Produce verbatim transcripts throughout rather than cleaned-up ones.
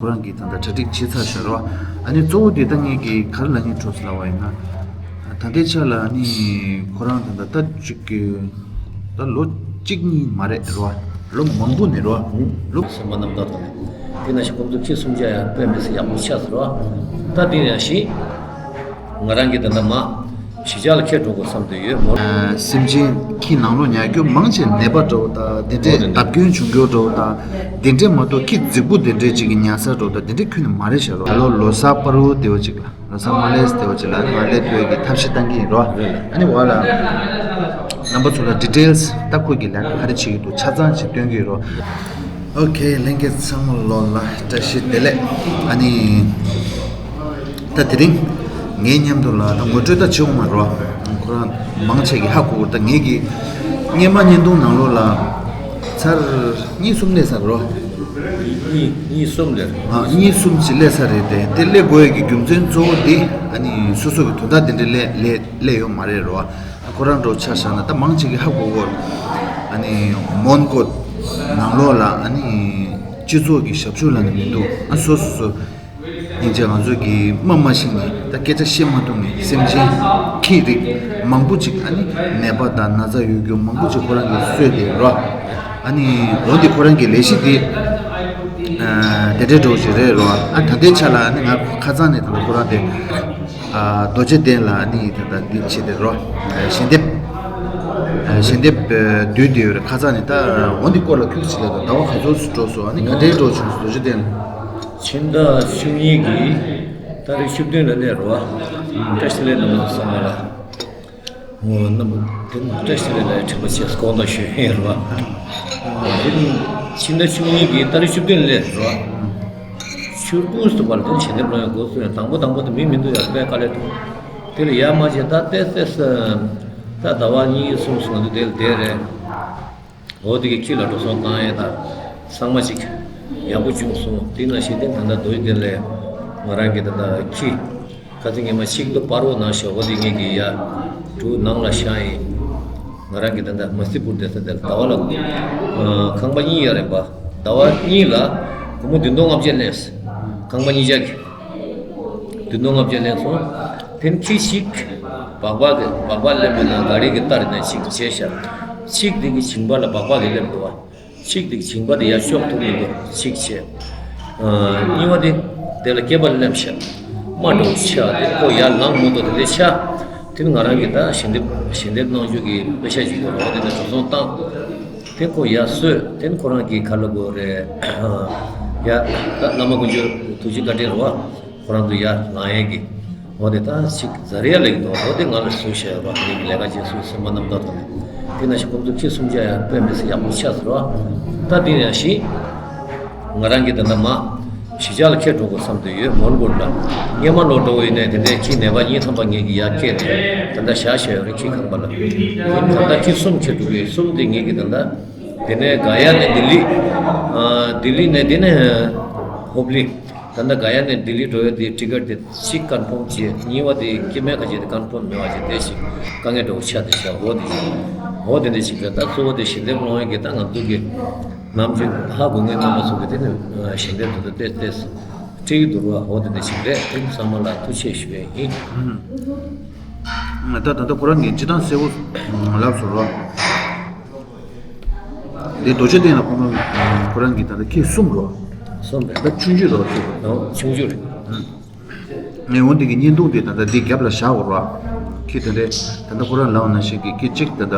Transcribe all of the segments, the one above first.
ཁོ་རང་གིས་ད་ལྟ་གྲ་སྒྲིག་བྱས་ཚར་ཤག་རོ། ཨ་ནི་གཙོ་བོ་དེ་ད་ངས་ཀྱིས་ག་རེ་ལབ་སྙིང་བྲོ་སོང་ལབ་པ་ཡིན་ན། ད་ལྟའི་ཆ་ལ་ཨ་ནི་ཁོ་རང་ད་ལྟ་ད་ཅིག་གི་ད་ལོ་གཅིག་གཉིས་མ་རེད་རོ། ལོ་མང་པོ་ནས་རོ། ལོ་སེམས་པ་རྣམ་དག་དང་། དེ་ན་ཞིག་ཁོང་ཚོ་ཁྱི་སུམ་བརྒྱ་ཡང་དཔེ་མི་སྲིད་ཡག་པོ་ཆགས་སོང་རོ། ད་དེ་ཡང་ཞིག་ང་རང་གིས་ད་ལྟ་མ་གཞིས་ཆགས་ལ་ཁྱེར་འགྲོ་དགོས་བསམ་དུ་ཡོད་མོད། སེམས་ཅན་ཁྱི་ནང་ལོགས་ཉལ་རྒྱུ་མང་ཆེ་ནད་པ་འདྲ་བོ་དང་དེ་འདྲས་བརྡབ་སྐྱོན་བྱུང་རྒྱུ་འདྲ་བོ་དང་དེ་འདྲས་མ་གཏོགས་ཁྱི་རྫིག་པོ་དེ་འདྲས་ཅིག་གི་ཉལ་ས་འདྲ་བོ་དང་དེ་འདྲས་ཁྱོན་ནས་མ་རེད་ཤག་རོ། ད་ལོ་ལོ་གསར་པ་རུ་དེ་བ་ཅིག་ལ་ལོ་གསར་མ་ལས་དེ་བ་ཅིག་ལ་ང་ལས་བོད་ཀྱི་ཐབས་ཤེས་བཏང་གི་ཡིན་རོ། ཨ་ནི་བ་ལ་རྣམ་པ་ཚོ་ལ་ཌི་ཊེལ་སི་ད་ཁོ་གི་ལས་ཀ་ག་རེ་བྱེད་ཀྱི་འདུག་ཆ་ཚང་ཅིག་སྟོན་གི་ཡིན་རོ། ཨོ་ཁེ། ལྷན་རྒྱས་ཚང་མ་ལོ་ལ་བཀྲ་ཤིས་བདེ་ལེགས། ཨ་ནི། ད་དེ་རིང་ངའི་མཉམ་དུ་ལ་ད་ངོ་སྤྲོད་ད་བྱེད་འོང་མ་རོ། ཁོ་རང་མང་ཆེ་གི་ཧ་གོ་གི། ད་ངེད་ཀྱི་སྔོན་མ་བརྙན་ཐུང་ནང་ལོགས་ལ་ཚར་གཉིས་གསུམ་སླེབས་ཚར་རོ། གཉིས་གཉིས་གསུམ་སླེབས། ཨ་གཉིས་གསུམ་ཅིག་སླེབས་ཚར་རེད་དེ། དེ་སླེབས་དགོས་ཡ་གི་རྒྱུ་མཚན་གཙོ་བོ་དེ་ཨ་ནི་སོ་སོ་གི་དོན་དག་དེ་འདྲ་སླེབས་སླེབས་སླེབས་ཡོད་མ་རེད་རོ། ཁོ་རང་འདྲ་བོ་ཆ་བཞག་ན་ད་མང་ཆེ་གི་ཧ་གོ་གོ། ཨ་ནི་མོན་གྷོ་ནང་ལོགས་ལ་ཨ་ནི་སྤྱི་ཚོགས་ཀྱི་ཞབས་ཞུ་ལབ་ནས་མི་འདུག་ཨ་སོ་སོ་སོ་སྙིང་རྗེ། ང་ཚོ་གི་མ་མ་ཤི་ནས་ད་སྐད་ཆ་བཤད་མ་ཐུབ་ནས་སེམས་ཅན་ཁྱི་རིགས་མང་པོ་ཅིག་ཨ་ནི་ནད་པ་དང་ན་ཚ་ཡོད་རྒྱུ་མང་པོ་ཅིག་ཁོ་རང་གིས་གསོས་ཏེ་རོ། ཨ་ནི་འོ་འདི་ཁོ་རང་གི་ལས་གཞི་འདི་ཨ་དེ་འདྲའི་འདྲ་བོ་ཞིག་རེད་རོ། ཨ་ད་ལྟའི་ཆ་ལ་ཨ་ནི་ང་ཁ་སང་ནས་ད་ལྟ་ཁོ་རང་དེ། ཨ་རྡོ་རྗེ་གདན་ལ་ནི་ད་ལྟ་འདི་བྱེད་དེ་རོ། ཨ་ཞལ་འདེབས། ཨ་ཞལ་འདེབས་ཨ་བསྡུས་ཏེ་ཡོད་རེད། ཁ་སང་ནས་ད་འོ་འདི་སྐོར་ལ་ཁྱུག་ཅིག་ལབ་དང་། ཟླ་བ་ག་ཚོད་ཙམ་འགྲོ་སོང་། ཨ་ནི་ག་འདྲའི་འགྲོ་བྱུང་སོང་རྡོ་རྗེ་གདན་ལ། ཕྱི་ཟླ་བཅུ་གཉིས་ཀྱི་ཏ་རིག་བཅུ་བདུན་ལ་སླེབས་རོ། བཀྲ་ཤིས་བདེ་ལེགས། རྣམ་པ་ཚོ་ཚང་མ་ལ། ཨོ་རྣམ་པ་དེ་ནི་བཀྲ་ཤིས་བདེ་ལེགས་དྲན་པ་བྱས་དགོངས་དག་ཞུ་ཡིན་རོ། དེ་ནི་ཕྱི་ཟླ་བཅུ་གཉིས་ཀྱི་ཏ་རིག་བཅུ་བདུན་ལ་སླེབས་རོ། ཆུར་ཕུ་སུ་བར་དུ་ཞལ་འདེབས་སློང་ཡག་སྒོ་སོ་ཡང་དང་པོ་དང་པོ་དེ་མི་མི་འདུག་ཡ། དཔེ་དཀའ་ལས་ཐུག་དེ་ལ་ཡ་མ་བྱས་ད་ཏེ་ཏེ་ས་ད་ཟླ་བ་གཉིས་གསུམ་སོང་དུས་དེ་ལ་བསྡད་རེད། འོ་དེ་གི་ཁྱི་ལ་འགྲོ་སོང་བཏང་ཡས་ད་ཚང་མ་ཅིག་ཡག་པོ་བྱུང་སོང་། དེ་ན་ཞིག་དེ་ད་ལྟ་རྡོ་རྗེ་གདན་ལ་ང་རང་གི་ད་ལྟ་ཁྱི་ཁ་སང་ཉི་མ་ཆིག་ཏུ་སྤར་བོ་ནང་བཞག་འོ་དེ་ངེད་ཀྱི་ཡ་གྲུ་ནང་ལ་བཞག་ཡིན། ང་རང་གི་ད་ལྟ་མ་སི་པུར་བསྡད་ས་དེར་ཟླ་བ་ལ་ཨ་ཁང་པ་གཉིས་ཡོད་རེད་པ། ཟླ་བ་གཉིས་ལ་སྒོར་མོ་བདུན་སྟོང་ལྔ་བརྒྱ་ལེན། ཁང་པ་གཉིས་ཆ་གི་བདུན་སྟོང་ལྔ་བརྒྱ་ལེན་སོང་། དེ་ནས་ཁྱི་ཞིག་སྦག་སྦག་གི་སྦག་སྦག་ལེན་པའི་ནང་ག་རེ་གི་ལྟར་ནས་ཞིག་བྱས་ཤག་ཞིག་དེ་གི་མཇིང་པ་ལ་སྦག་སྦག་གི་ལེན་འདུག་བ། ཞིག་དེ་གི་མཇིང་པ་དེ་ཡར་ཤོག་ཐུབ་མི་འདུག་ཞིག་བྱས། ཨ་གཉིས་པ་དེ་དེ་ལ་སྐེད་པ་ལེན་ཤག་རྨ་འདྲ་བོ་ཆགས་དེ་ཁོ་ཡར་ལངས་མི་འདུག་དེ་འདྲ་ཆགས། དེ་ནི་ང་རང་གི་ད་ཞལ་འདེབས་ཞལ་འདེབས་གནང་རྒྱུ་གི་པེ་ཤ་ཞིག་ཡོད་རེད། དེ་ནས་འགྲོ་སོང་བཏང་། དེ་ཁོ་ཡར་གསོས། དེ་ནི་ཁོ་རང་གི་ཁ་ལ་གོ་རེད། ཡ་ད་བླ་མ་དཀོན་མཆོག་ཐུགས་རྗེ་བཀའ་དྲིན་རེད་བ། ཁོ་རང་ཚོ་ཡར་ལངས་ཡས་ཀྱི། འོ་དེ་ད་ཞིག་ཛ་རི་ཡ་ལེགས་འདུག་འོ་དེ་ང་ལ་བཟོས་བཞག་ཡོད་པ། ངེད་ཀྱི་ལས་ཀ་བྱེད་སུ་སེམས་པ་རྣམ་དག་དང་། དེ་ན་ཞིག་ཁོང་ཚོ་ཁྱི་སུམ་བརྒྱ་ཡ་དཔེ་མི་སྲིད་ཡག་པོ་ཆགས་སོང་ར། ད་དེ་ཡང་ཞིག་ང་རང་གིས་ད་ལྟ་མ་གཞིས་ཆགས་ལ་ཁྱེར་འགྲོ་དགོས་བསམ་དུ་ཡོད། མོན་གྷོ་ལ་སྔོན་མ་ལོ་འགྲོ་བ་ཡིན་ནའི་དེ་འདྲའི་ཁྱི་ནད་པ་གཉིས་ཐམ་པ་ངེད་ཀྱི་ཡར་སྐྱེལ་ཏེ་ད་ལྟ་བཞག་བཞག་ཡོད་རེད། ཁྱི་ཁང་པ་ལ། དེ་ད་ལྟ་ཁྱི་གསུམ་ཁྱེར་འགྲོ་གི་ཡོད། གསུམ་དེ་ངེད་ཀྱི་ད་ལྟ་དེ་ནས་ག་ཡ་ནས་ལྡི་ལི། ཨ་ལྡི་ལི་ནས་དེ་ནས་ཧོབ་ལི། ད་ལྟ་ག་ཡ་ནས་ལྡི་ལི་འགྲོ་ཡ་དེ་ཊི་ཀེ་ཊི་དེ་གཅིག་ཀོན་ཕོམ་བྱས། གཉིས་པ་དེ་སྐྱེ་དམན་ཁ་ཤས་དེ་ཀོན་ཕོམ་མེད་པ་བྱས། དེ་ཞིག་དཀའ་ངལ་འདྲ་བོ་ཆགས་བསྡད་ཤག་འོ་དེ་ཞིག་འོ་དེ་འདྲ་ཞིག་རེད། ད་གཙོ་བོ་དེ་ཞལ་འདེབས་སློང་ཡ་གི་ད་ང་ཚོ་གི་ནམ་རྒྱུན་ཧ་གོ་མཁན་རྣམ་པ་ཚོ་གི་དེ་ནི་ཞལ་འདེབས་དེ་ཚོ་ཏེ་ཏེ་སྤྲད་ཀྱི་འདུག་ར། འོ་དེ་འདྲ་ཞིག་རེད། དེ་ཚང་མ་ལ་ཐུགས་རྗེ་ཆེ་ཞུ་ཡ་ཡིན། ད་ད་ལྟ་ཁོ་རང་གིས་སྤྱི་བཏང་གསལ་པོ་ལབ་སོང་ར། དེ་རྡོ་རྗེ་གདན་ལ་ཁོ་རང་ཁོ་རང་གིས་ད་ལྟ་ཁྱི་གསུམ་རོ། གསུམ་རེད། ད་ཆུང་ཆུང་རོ་ཁྱི། ཨོ་ཆུང་ཆུང་རེད། ངས་འོ་འདི་གི་བརྙན་ཐུང་དེ་ད་ལྟ་འདི་རྒྱབ་ལ་བཞག་གོ་རོ། ཁྱི་དེ་འདྲས་ད་ལྟ་ཁོ་རང་ལབ་ནང་བཞིན་གྱི་ཁྱི་གཅིག་ད་ལྟ་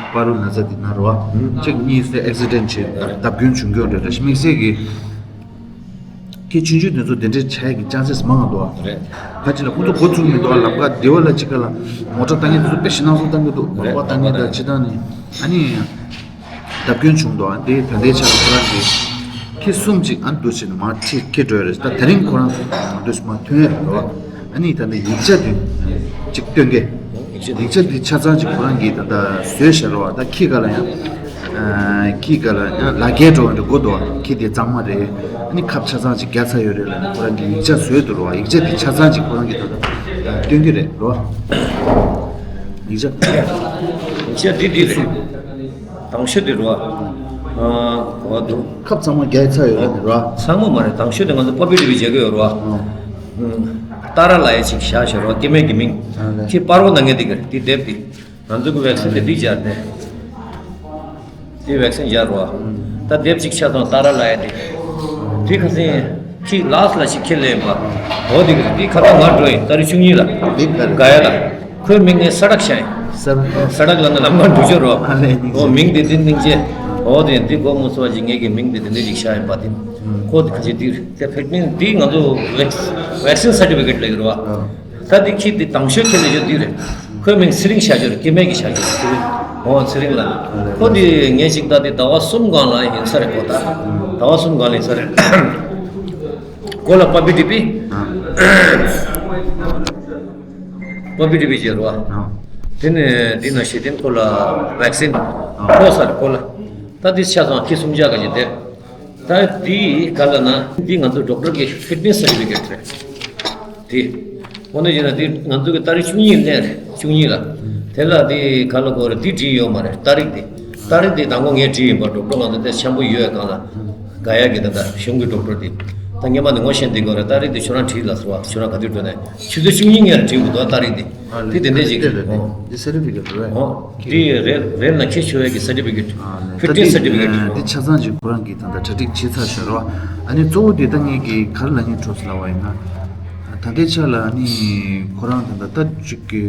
སྤ་རོ་ན་ཚ་དེ་ན་རོ། གཅིག་གཉིས་སེ་ཨེག་སི་ཌེན་བྱས་བརྡབ་སྐྱོན་བྱུང་རྒྱུ་འདྲ་འདྲ་ཞིག་དམིགས་བསལ་གྱི། ཁྱི་ཆུང་ཆུང་དེ་ཚོ་དེ་འདྲའི་བྱ་ཡག་གི་ཅན་སེས་མང་ང་འདུག་ཨ། རེད། ཕལ་ཆེར་ལ་ཁོ་ཚོ་འགོ་ཚུགས་མི་འདུག་ཨ། ལམ་ཁ་སྡེ་བ་ལ་ཅིག་ག་ལ་མོ་ཊ་བཏང་མཁན་དེ་ཚོ་དཔེ་ཞེད་སྣང་ཚོ་བཏང་གི་འདུག་རེད། སྦག་སྦག་བཏང་མཁན་དང་ཅི་བཏང་ནི། ཨ་ནི་བརྡབ་སྐྱོན་བྱུང་འདུག་ཨ། དེ་ད་ལྟའི་ཆ་ལ་ཁོ་རང་གི་ཁྱི་གསུམ་ཅིག་ཨ་འདུག་བྱས་ནས་མར་ཁྱི་ཁྱི་འགྲོ་ཡ་རེད། ད་དེ་རིང་ཁོ་རང་འདུག་སེ་མར་ཐོན་ཡ་རེད་འདུག་ཨ། ཨ་ནི་ད་ལྟ་ཡིག་ཆ་དེ་ཅིག་སྟོན་གི། ཡིག་ཆ་དེ་ཆ་ཚང་ཅིག་ཁོ་རང་གིས་ད་ལྟ་བཟོས་བཞག་རེད་བ། ད་ཁྱི་ག་ལ་ཡང་ཨ་ཁྱི་ག་ལ་ཡང་ལག་འཁྱེར་འགྲོ་བ་འདྲ་དགོས་འདུག་བ། ཁྱི་དེ་གཙང་མ་རེད། ཨ་ནི་ཁབ་ཆ་ཚང་ཅིག་བརྒྱབ་ཚར་ཡོད་རེད་ལབ་ནས་ཁོ་རང་གིས་ཡིག་ཆ་བཟོས་འདུག་རེད་བ། ཡིག་ཆ་དེ་ཆ་ཚང་ཅིག་ཁོ་རང་གིས་ད་ལྟ་སྟོན་གྱི་རེད་རེད་བ། ཡིག་ཆ། ཡིག་ཆ་འདི་འདི་རེད། དང་ཤོས་འདི་རེད་བ། ཨ། གོ་བ་འདུག་ཁབ་ཚང་མ་རྒྱག་ཚར་ཡོད་རེད་ར། ཚང་མ་མ་རེད། དང་ཤོས་དེ་ང་ཚོ་པ་པི་ཊི་བི་བྱེད་ཀྱི་ཡོད་ར། ཨ། ཏཱ་ར་ལབ་ཡས་ཅིག་བཞག་ཤག་ར། སྐྱེ་དམན་གྱི་མིང་། ཨ་ལེ། ཁྱི་པར་བོ་ནང་ངས་དེ་གི་དེ་དེབ་དེ། ང་ཚོ་གི་ཝེག་སིན་དེ་འདི་སྦྱར་ཏེ། དེ་ཝེག་སིན་སྦྱར་ར། ད་དེབ་ཅིག་ཆ་ཚང་ཏཱ་ར་ལབ་ཡས་དེ། དེ་ཁ་སང་ཁྱི་ལཱསི་ལ་ཞིག་ཁྱེར་ལེན་པ། འོ་དེ་གི་དེ་ཁ་སང་ང་འགྲོ་ཡིན། ཏ་རིག་བཅུ་གཉིས་ལ། འདི་ག་རེད། ག་ཡ་ལ། ཁོའི་མིང་ངས་ས་ཌག་བཞག་ཡིན། ས་ཌག་ས་ཌག་ལབ་ན་ལམ་ཁ་འགྲོ་ཆོག་རོ། ཨ་ལེ། འོ་མིང་དེ་དེ་སྙིང་རྗེ། འོ་དེ་འདི་སྒོ་མོ་ཚོ་ཅིག་ངེད་ཀྱི་མིང་དེ་དེ་འདྲ་ཅིག་བཞག་ཡིན་པ་དེ། ཁོ་དེ་ཁ་ཅིག་དེ་དེ་ཕེག་མིན་དེ་ང་ཚོ་ཝེག་ཝེག་སིན་སར་ཊི་ཕི་ཀེཊ་ལབ་ཀྱི་རེད་བ། ཨ། ད་དེ་ཁྱི་དེ་དང་ཤོས་ཁྱེར་ལེན་ཆོག་དེ་རེད། ཁོའི་མིང་ཚེ་རིང་བཞག་ཆོག་རེད། སྐྱེ་དམན་གྱི་བཞག་ཆོག་རེད། ཚེ་རིང་། འོ་ཚེ་རིང་ལ། ཁོ་དེ་ངས་ཅིག་ད་དེ་ཟླ་བ་གསུམ་སྒང་ལ་ཡིན་ས་རེད། ཁོ་ད་ཟླ་བ་གསུམ་སྒང་ལ་ཡིན་ས་རེད། ཁོ་ལ་པ་པི་ཊི་བི། པ་པི་ཊི་བི་བྱེད་རོགས། དེ་ནས་འདི་ན་ཤེས་ཏེ་ཁོ་ལ་ཝེག་སིན། ཨ། ཁོ་སར་ཁོ་ལ། ད་འདི་ཆ་ཚང་ཁྱི་སུམ་བརྒྱ་ག་ཅིག་དེ། ད་འདི་ག་ལ་ན་འདི་ང་ཚོ་ཌོག་ཊར་གི་ཕིཊ་ནེ་སི་སར་ཊི་ཕི་ཀེཊ་རེད། དེ། འོ་ན་བྱས་ན་འདི་ང་ཚོ་གི་ཏ་རིག་བཅུ་གཉིས་ལེན་རེད། བཅུ་གཉིས་ལ། དེ་ལ་འདི་ག་ལ་གོ་རེད། འདི་བྲིས་ཡོད་མ་རེད། ཏ་རིག་དེ། ཏ་རིག་དེ་དང་པོ་ངས་བྲིས་ཡིན་པ། ཌོག་ཊར་ང་ཚོ་དེ་འཆམ་པོ་ཡོད་གང་ལ། ག་ཡ་གི་ད་ལྟ་གཞུང་གི་ཌོག་ཊར་དེ། ད་སྔོན་མ་ནས་ངོ་ཤེས་འདི་གོ་རེད། ཏ་རིག་དེ་ཁྱོད་རང་བྲིས་ལ་སོ། ཁྱོད་རང་ག་དུས་འགྲོ་ནས་ཆུ་ཚོད་བཅུ་གཉིས་ངས་བྲིས་འདུག་ད་ཏ་རིག་དེ། ཨ་ལེ། དེ་དེ་འདྲས་ཅིག་དེ་རེད། ཨོ། འདི་སར་ཊི་ཕི་ཀེཊ་རེད། ཨོ། དེ་རེད། རེད་ལ་ཁྱེད་ཆོ་ཡ་གི་སར་ཊི་ཕི་ཀེཊ། ཨ་ལེ། ཕིཊ་ནེ་སི་སར་ཊི་ཕི་ཀེཊ་རེད། འདི་ཆ་ཚང་ཅིག་ཁོ་རང་གིས་ད་ལྟ་གྲ་སྒྲིག་བྱས་ཚར་ཤག་རོ། ཨ་ནི་གཙོ་བོ་དེ་ད་ངས་ཀྱི་ག་རེ་ལབ་སྙིང་བྲོ་སོང་ལབ་པ་ཡིན་ན། ད་ལྟའི་ཆ་ལ་ཨ་ནི་ཁོ་རང་ད་ལྟ་ད་ཅིག་གི་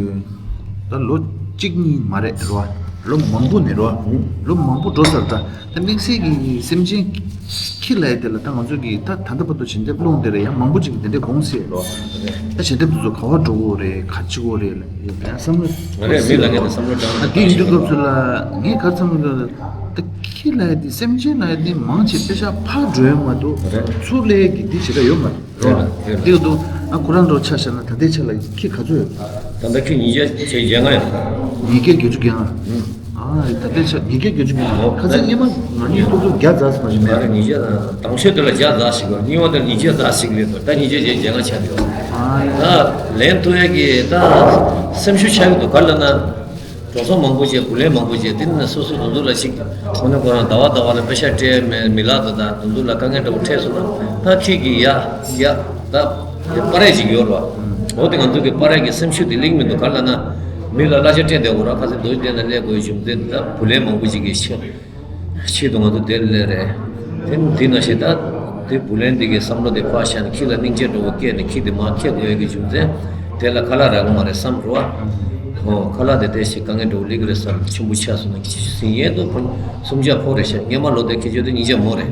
ད་ལོ་གཅིག་གཉིས་མ་རེད་རོ། ལོ་མང་པོ་ནས་རོ། ལོ་མང་པོ་འགྲོ་ཚར། ད་ད་དམིགས་བསལ་གྱི་སེམས་ཅན་ཁྱི་ལབ་ཡ་དེ་ལ་ད་ང་ཚོ་གིས་ད་ད་ལྟ་བར་དུ་བྱེད་འདེབས་སློང་དེ་རེད། ཡང་མང་པོ་ཅིག་གིས་དེ་འདྲས་དགོངས་སྲིད་རོ། ད་བྱེད་འདེབས་དེ་ཚོ་ག་བར་འགྲོ་གི་རེད། ག་བྱེད་དགོས་རེད་ལ་ཡང་བསམ་བློ། རེད། མི་ལ་ངས་ད་བསམ་བློ་བཏང་ན། ཨ་དེ་ཡིན་དུས་སྐབས་སུ་ལ་ངས་ག་བསམ་གི་འདུག་ད་ཁྱི་ལབ་ཡ་དེ་སེམས་ཅན་ལབ་ཡ་དེ་མང་ཆེ་པེ་ཤ་ཕར་འགྲོ་ཡ་མ་གཏོགས། རེད། ཚུར་སླེབས་ཀྱི་དེ་བྱེད་ཀ་ཡོད་མ་རེད། རེད་ལ། རེད་ལ། དེ་འདུག་ཨ་ཁོ་རང་འགྲོ་ཆ་བཞག་ན་ད་ལྟའི་ཆ་ལ་ཁྱི་ག་ཚོད་ཡོད། ད་ལྟ་ཁྱི་ཉིས་བརྒྱ་བྱས་བརྒྱད་ལྔ་ཡོད། ཉིས་བརྒྱ་བརྒྱད་ཅུ་གྱ་ལྔ། ཨ་ད་ལྟའི་ཆ་ཉིས་བརྒྱ་བརྒྱད་ཅུ་གྱ་ལྔ། ཁ་སང་སྔོན་མ་ང་གཉིས་ཐུག་ཐུག་བརྒྱ་ཙམ་ཞིག་མ་གཏོགས་མེད། ཉིས་བརྒྱ་དང་། དང་ཤོས་དེ་ལ་བརྒྱ་ཙམ་ཞིག་རེད། གཉིས་པ་དེ་ལ་ཉིས་བརྒྱ་ཙམ་ཞིག་རེད་འདུག་ད་ཉིས་བརྒྱ་བརྒྱད་ཅུ་གྱ་ལྔ་ཆགས་འདུག་ཨ་ད་ལེན་ཐུབ་ཡ་གི་ད་སེམས་ཤུགས་ཆག་གི་འདུག་ག་ལབ་ན། འགྲོ་སོང་མང་པོ་བྱས། བུ་ལོན་མང་པོ་བྱས། དེ་ནས་སོ་སོ་དེ་ཚོ་ལ་ཞིག་དངོས་གནས་ཁོ་རང་ཟླ་བ་ཟླ་བ་ལ་པེ་ཤ་སྤྲད་མེད། མི་ལ་དང་དེ་ཚོ་ལ་དཀའ་ངལ་འདྲ་བོ་འཕྲད་སོང་ན། ད་ཁྱེད་ཀྱིས་ཡ་ཡ་ད་དེ་པར་རིས་ཅིག་ཡོད་རེད་བ། འོ་དེ་ང་ཚོ་གི་པར་རིས་ཀྱི་སེམས་ཤུགས་དེ་ལེགས་མི་འདུག་ག་ལབ་ན། མི་ལ་གླ་ཆ་སྤྲད་བསྡད་དགོས་རེད། ཁ་སང་རྡོ་རྗེ་གདན་ལ་སླེབས་དགོས་རྒྱུ་མཚན་ད་བུ་ལོན་མང་པོ་ཅིག་གི་ཆེད། ཆེད་དུ་ང་ཚོ་དེར་སླེབས་རེད། དེ་འདི་ན་ཞེ་ད། དེ་བུ་ལོན་འདི་གའི་བསམ་བློ་དེ་ཕར་བཞག་ནས་ཁྱི་ལ་སྙིང་རྗེ་འདྲ་བོ་སྐྱེས་ནས་ཁྱི་དེ་མར་ཁྱེར་དགོས་ཡ་གི་རྒྱུ་མཚན། དེ་ལ་ཁ་ལག་རག་གི་མ་རེད་བསམ་རོ། ཧོ་ཁ་ལག་དེ་ཏོག་ཙམ་དཀའ་ངལ་འདྲ་བོ་སླེབས་ཀྱི་རེད་བསམ། ཆེན་པོ་ཆགས་སོང་ན་ཁྱི་ཟིན་ཡས་དོ་ཕོ་སུམ་བརྒྱ་ཕོ་རེད་ཤག་སྔོན་མ་ལོ་དེ་ཁྱི་ཆོ་དེ་ཉིས་བརྒྱ་མོ་རེད།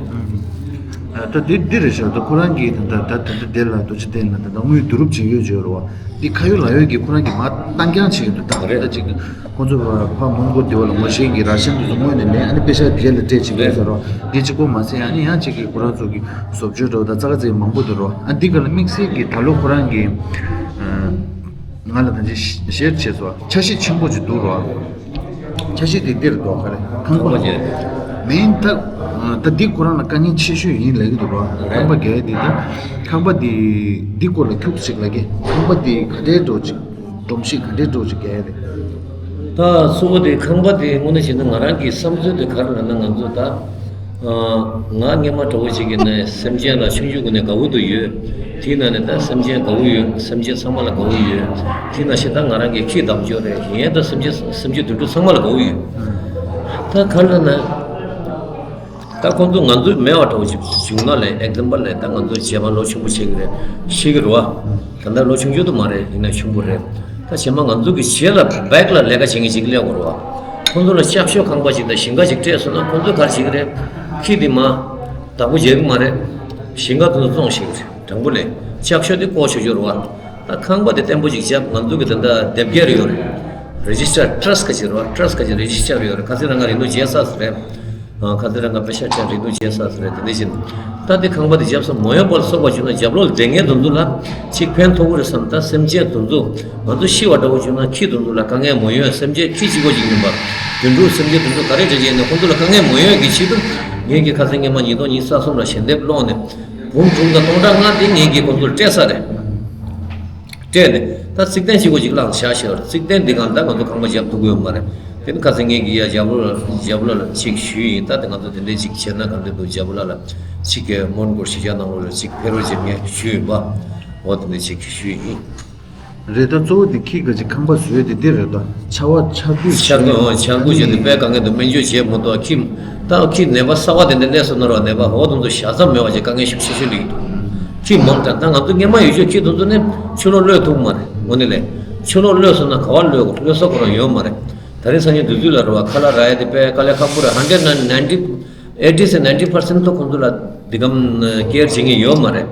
ད་དེ་འདི་རེད་ཤག་ད་ཁོ་རང་གིས་ད་ད་ད་ད་དེ་ལ་རྡོ་རྗེ་གདན་ལ་ད་ད་དངུལ་བསྡུ་རུབ་བྱེད་ཡོད་བརྗོད་རོ། འདི་ཁ་ཡོད་ལག་ཡོད་ཀྱིས་ཁོ་རང་གིས་མར་བཏང་རྐྱང་བྱེད་ཀྱི་འདུག་ད་རེད། ད་ཅིག་ཁོ་ཚོ་ཕ་མོན་གྷོ་སྡེ་བ་ལ་ངོ་ཤེས་ཀྱི་ར་ཤན་དེ་ཚོ་སྔོན་ནས་ལེན། ཨ་ནི་པེ་ཤ་རྒྱལ་ལ་སྤྲད་བྱེད་ཀྱི་ཡོད་ཟེར་རོ། འདི་གཅིག་པོ་མ་ཟད་ཨ་ནི་ཡང་ཅིག་གིས་ཁོ་རང་ཚོ་གི་བཟོ་བཅོས་འདྲ་བོ་དང་ཙག་ཙིག་མང་པོ་འདུག་རོ། ཨ་འདི་ག་ལ་དམིགས་བསལ་གྱིས་ད་ལོ་ཁོ་རང་གིས་ང་ལ་ད་ཅིག་ཤེར་བྱས་སོ། འཆར་གཞི་ཆེན་པོ་ཅིག་འདུག་རོ། འཆར་གཞི་དེ་འདིར་འདུག་ག་རེ་ཁང་པ། ཁང་པ་བརྒྱབ། མིན་ད་ད་འདི་ཁོ་རང་ལ་དཀའ་ངལ་ཆེ་ཤོས་ཡིན་ལབ་ཀྱི་འདུག་རོ། ཁང་པ་བརྒྱབ་ཡ་དེ་ད་ཁང་པ་དེ་འདི་སྐོར་ལ་ཁྱུག་ཅིག་ལབ་ཀྱི། ཁང་པ་དེ་ག་འདྲའི་འགྲོ་ཅིག་སྒྲོམ་གཞི་ག་འདྲའི་འགྲོ་ཅིག་བརྒྱབ་ཡ་དེ། ད་གཙོ་བོ་དེ་ཁང་པ་དེ་དངོས་གནས་བྱས་ན་ང་རང་གི་བསམ་ཚུལ་དེ་ག་རེ་ལབ་ན། ང་ཚོ་ད་ང་སྔོན་མ་འདྲ་བོ་ཅིག་གི་ནས་སེམས་ཅན་ལ་ཆུང་ཆུང་གི་ནས་དགའ་བོ་དུ་ཡོད། དེའི་ནང་ནས་ད་སེམས་ཅན་དགའ་བོ་ཡོད། སེམས་ཅན་ཚང་མ་ལ་དགའ་བོ་ཡོད། དེ་ནང་བཞིན་ད་ང་རང་གི་ཁྱི་བདག་པོ་རེད། ཡིན་ཡང་ད་སེམས་ཅན་སེམས་ཅན་དུད་འགྲོ་ཚང་མ་ལ་དགའ་བོ་ཡོད། ད་ག་རེ་ལབ་ན། ད་ཁོང་ཚོ་ང་ཚོའི་མེད་པ་འདྲ་བོ་ཞིག་བྱུང་ན་ལས། ཨེག་ཛམ་པལ་ལས་ད་ང་ཚོ་བྱེས་པ་ལོ་ཆུང་བོ་བྱེད་ཀྱི་རེད། ཤེས་ཀྱི་རེད་བ། ད་ལྟ་ལོ་ཆུང་ཆུང་དུ་མ་རེད། ཡིན་ན་ཆུང་བོ་རེད། ད་བྱེས་མ་ང་ཚོ་གི་རྗེས་ལ་བེག་ལ་ལས་ཀ་བྱེད་མཁན་ཞིག་སླེབས་དགོས་རེད་བ། ཁོང་ཚོ་ལ་ལྕགས་ཤོག་ཁང་པ་ཞིག་དང་ཞིང་ཁ་ཞིག་སྤྲད་སོང་ན་ཁོང་ཚོས་ག་རེ་བྱེད་ཀྱི་རེད། ཁྱི་དེ་མ་བདག་པོ་བྱེད་ཀྱི་མ་རེད། ཞིང་ཁ་དེ་ཚོ་བཙོང་བྱེད་ཀྱི་རེད། དྲང་པོ་ལས་ལྕགས་ཤོག་དེ་བཀོག་ཆོག་ཆོག་རེད་བ། ད་ཁང་པ་དེ་བརྟན་པོ་ཞིག་བརྒྱབ། ང་ཚོ་གི་ད་ལྟ་དེབ་སྐྱེལ་ཡོད་རེད། རེ་ཇི་སི་ཊར་ཊ་ར་སི་ཊི་ག་ཅིག་རེད་བ། ཊ་ར་སི་ཊི་ག་ཅིག་རེ་ཇི་སི་ཊར་ཡོད་རེད། ཁ་སང་རང་ག་རིན་དུ་བརྗེས་ཚར་རེད། ཨ། ཁ་སང་རང་ག་པེ་ཤ་ཅན་རིན་དུ་བརྗེས་ཚར་རེད། དེ་འདྲ་བཞིན་ད་དེ་ཁང་པ་དེ་བརྒྱབ་ས་མོ་ཡོང་བར་སོགས་པ་བྱུང་ན་རྒྱབ་ལོགས་བསྡད་མཁན་དེ་ཚོ་ལ་ཅིག་ཕན་ཐོགས་ཀྱི་རེད་བསམ། ད་སེམས་ཅན་དེ་ཚོ་ང་ཚོ་ཤི་བ་འདྲ་བོ་བྱུང་ན་ཁྱི་དེ་ཚོ་ལ་དཀའ་ངལ་མ་ཡོང་། སེམས་ཅན་ཁྱི་གཅིག་པོ་ཅིག་མིན་པར་དུད་འགྲོ་སེམས་ཅན་དེ་ཚོ་ག་རེ་འདྲ་ཅིག་ཡིན་ན་ཁོང་ཚོ་ལ་དཀའ་ངལ་མ་ཡོང་གི་ཆེད་དུ་ངེད་ཀྱིས་ཁ་སང་སྔོན་མ་ཉིས་སྟོང་ཉི་ཤུ་རྩ་གསུམ་ལ་ཞལ་འདེབས་སློང་ནས་འབུམ་དྲུག་དང་སྟོང་ཕྲག་ལྔ་དེ་ངེད་ཀྱིས་ཁོང་ཚོར་སྤྲད་ཚར་རེད། སྤྲད་ནས་ད་རྩིག་གདན་གཅིག་པོ་ཅིག་བླངས་བཞག་ཤག་རེད། རྩིག་གདན་འདི་སྒང་ད་ང་ཚོ་ཁང་པ་བརྒྱབ་ཐུབ་ཀྱི་ཡོད་མ་རེད། དེ་ནི་ཁ་སང་ངེད་ཀྱིས་ཡ་རྒྱལ་པོ་ལ་རྒྱལ་པོ་ལ་ལ་ཅིག་ཞུས་ཡིན། ད་དེ་ང་ཚོ་དེ་འདྲས་ཅིག་བྱས་ན་ག་འདྲ་འདུག་རྒྱལ་པོ་ལ་ལ་ཅིག་གི་མོན་གྷོ་གཞིས་ཆགས་ནང་ལོགས་ལ་ཅིག་ཕེབས་རོགས་བྱེད་ངས་ཞུས་ཡིན་པ། འོ་དེ་འདྲས་ཅིག་ཞུས་ཡིན། རེད། ད་གཙོ་བོ་དེ་ཁྱི་ག་ཅིག་ཁང་པ་བཟོས་དེ་འདི་རེད་ད། ཆར་བ་ཆར་དུས་ཆར་དུས་འོ་ཆར་དུས་བྱས་ཏེ་དཔེ་གང་ག་འདུག་སྨན་བཅོས་བྱས་མ་གཏོགས་ཁྱི། ད་ཁྱི་ནད་པ་གསར་བ་དེ་འདྲ་སླེབས་སོང་ན་རོགས་ནད་པ་འོ་དེ་ཚོ་བཞག་མཚམས་མེད་པ་ཅིག་དཀའ་ངལ་ཤུགས་ཆེ་ཤོས་འདུག་ཁྱི་མང་དྲགས་ད་ང་ཚོ་སྔོན་མ་ཡོད་ཆོག་ཁྱི་དེ་ཚོ་ནི་ཕྱི་ལོགས་གློད་ཐུབ་མ་རེད། དངོས་གནས་ལས་ཕྱི་ལོགས་གློད་སོང་ན་ག་བ་གློད་དགོས། གློད་ས་ཁོ་རང་ཡོད་མ་རེད། ད་རིང་སང་ཉིན་དུས་ཚོད་ལ་རོ་བ་ཁ་ལག་རག་ཡ་དེ་དཔེ་དཀའ་ལས་ཁག་པོ་རེད། ཧན་ཌེ་ཌི་ནན་ནན་ཊི་ཨེ་ཊི་སེ་ནན་ཊི་པར་སེན་ཊི་ཐོག་ཁོང་ཚོ་ལ་འདི་གམ་ཀེར་བྱེད་མཁན་ཡོད་མ་རེད།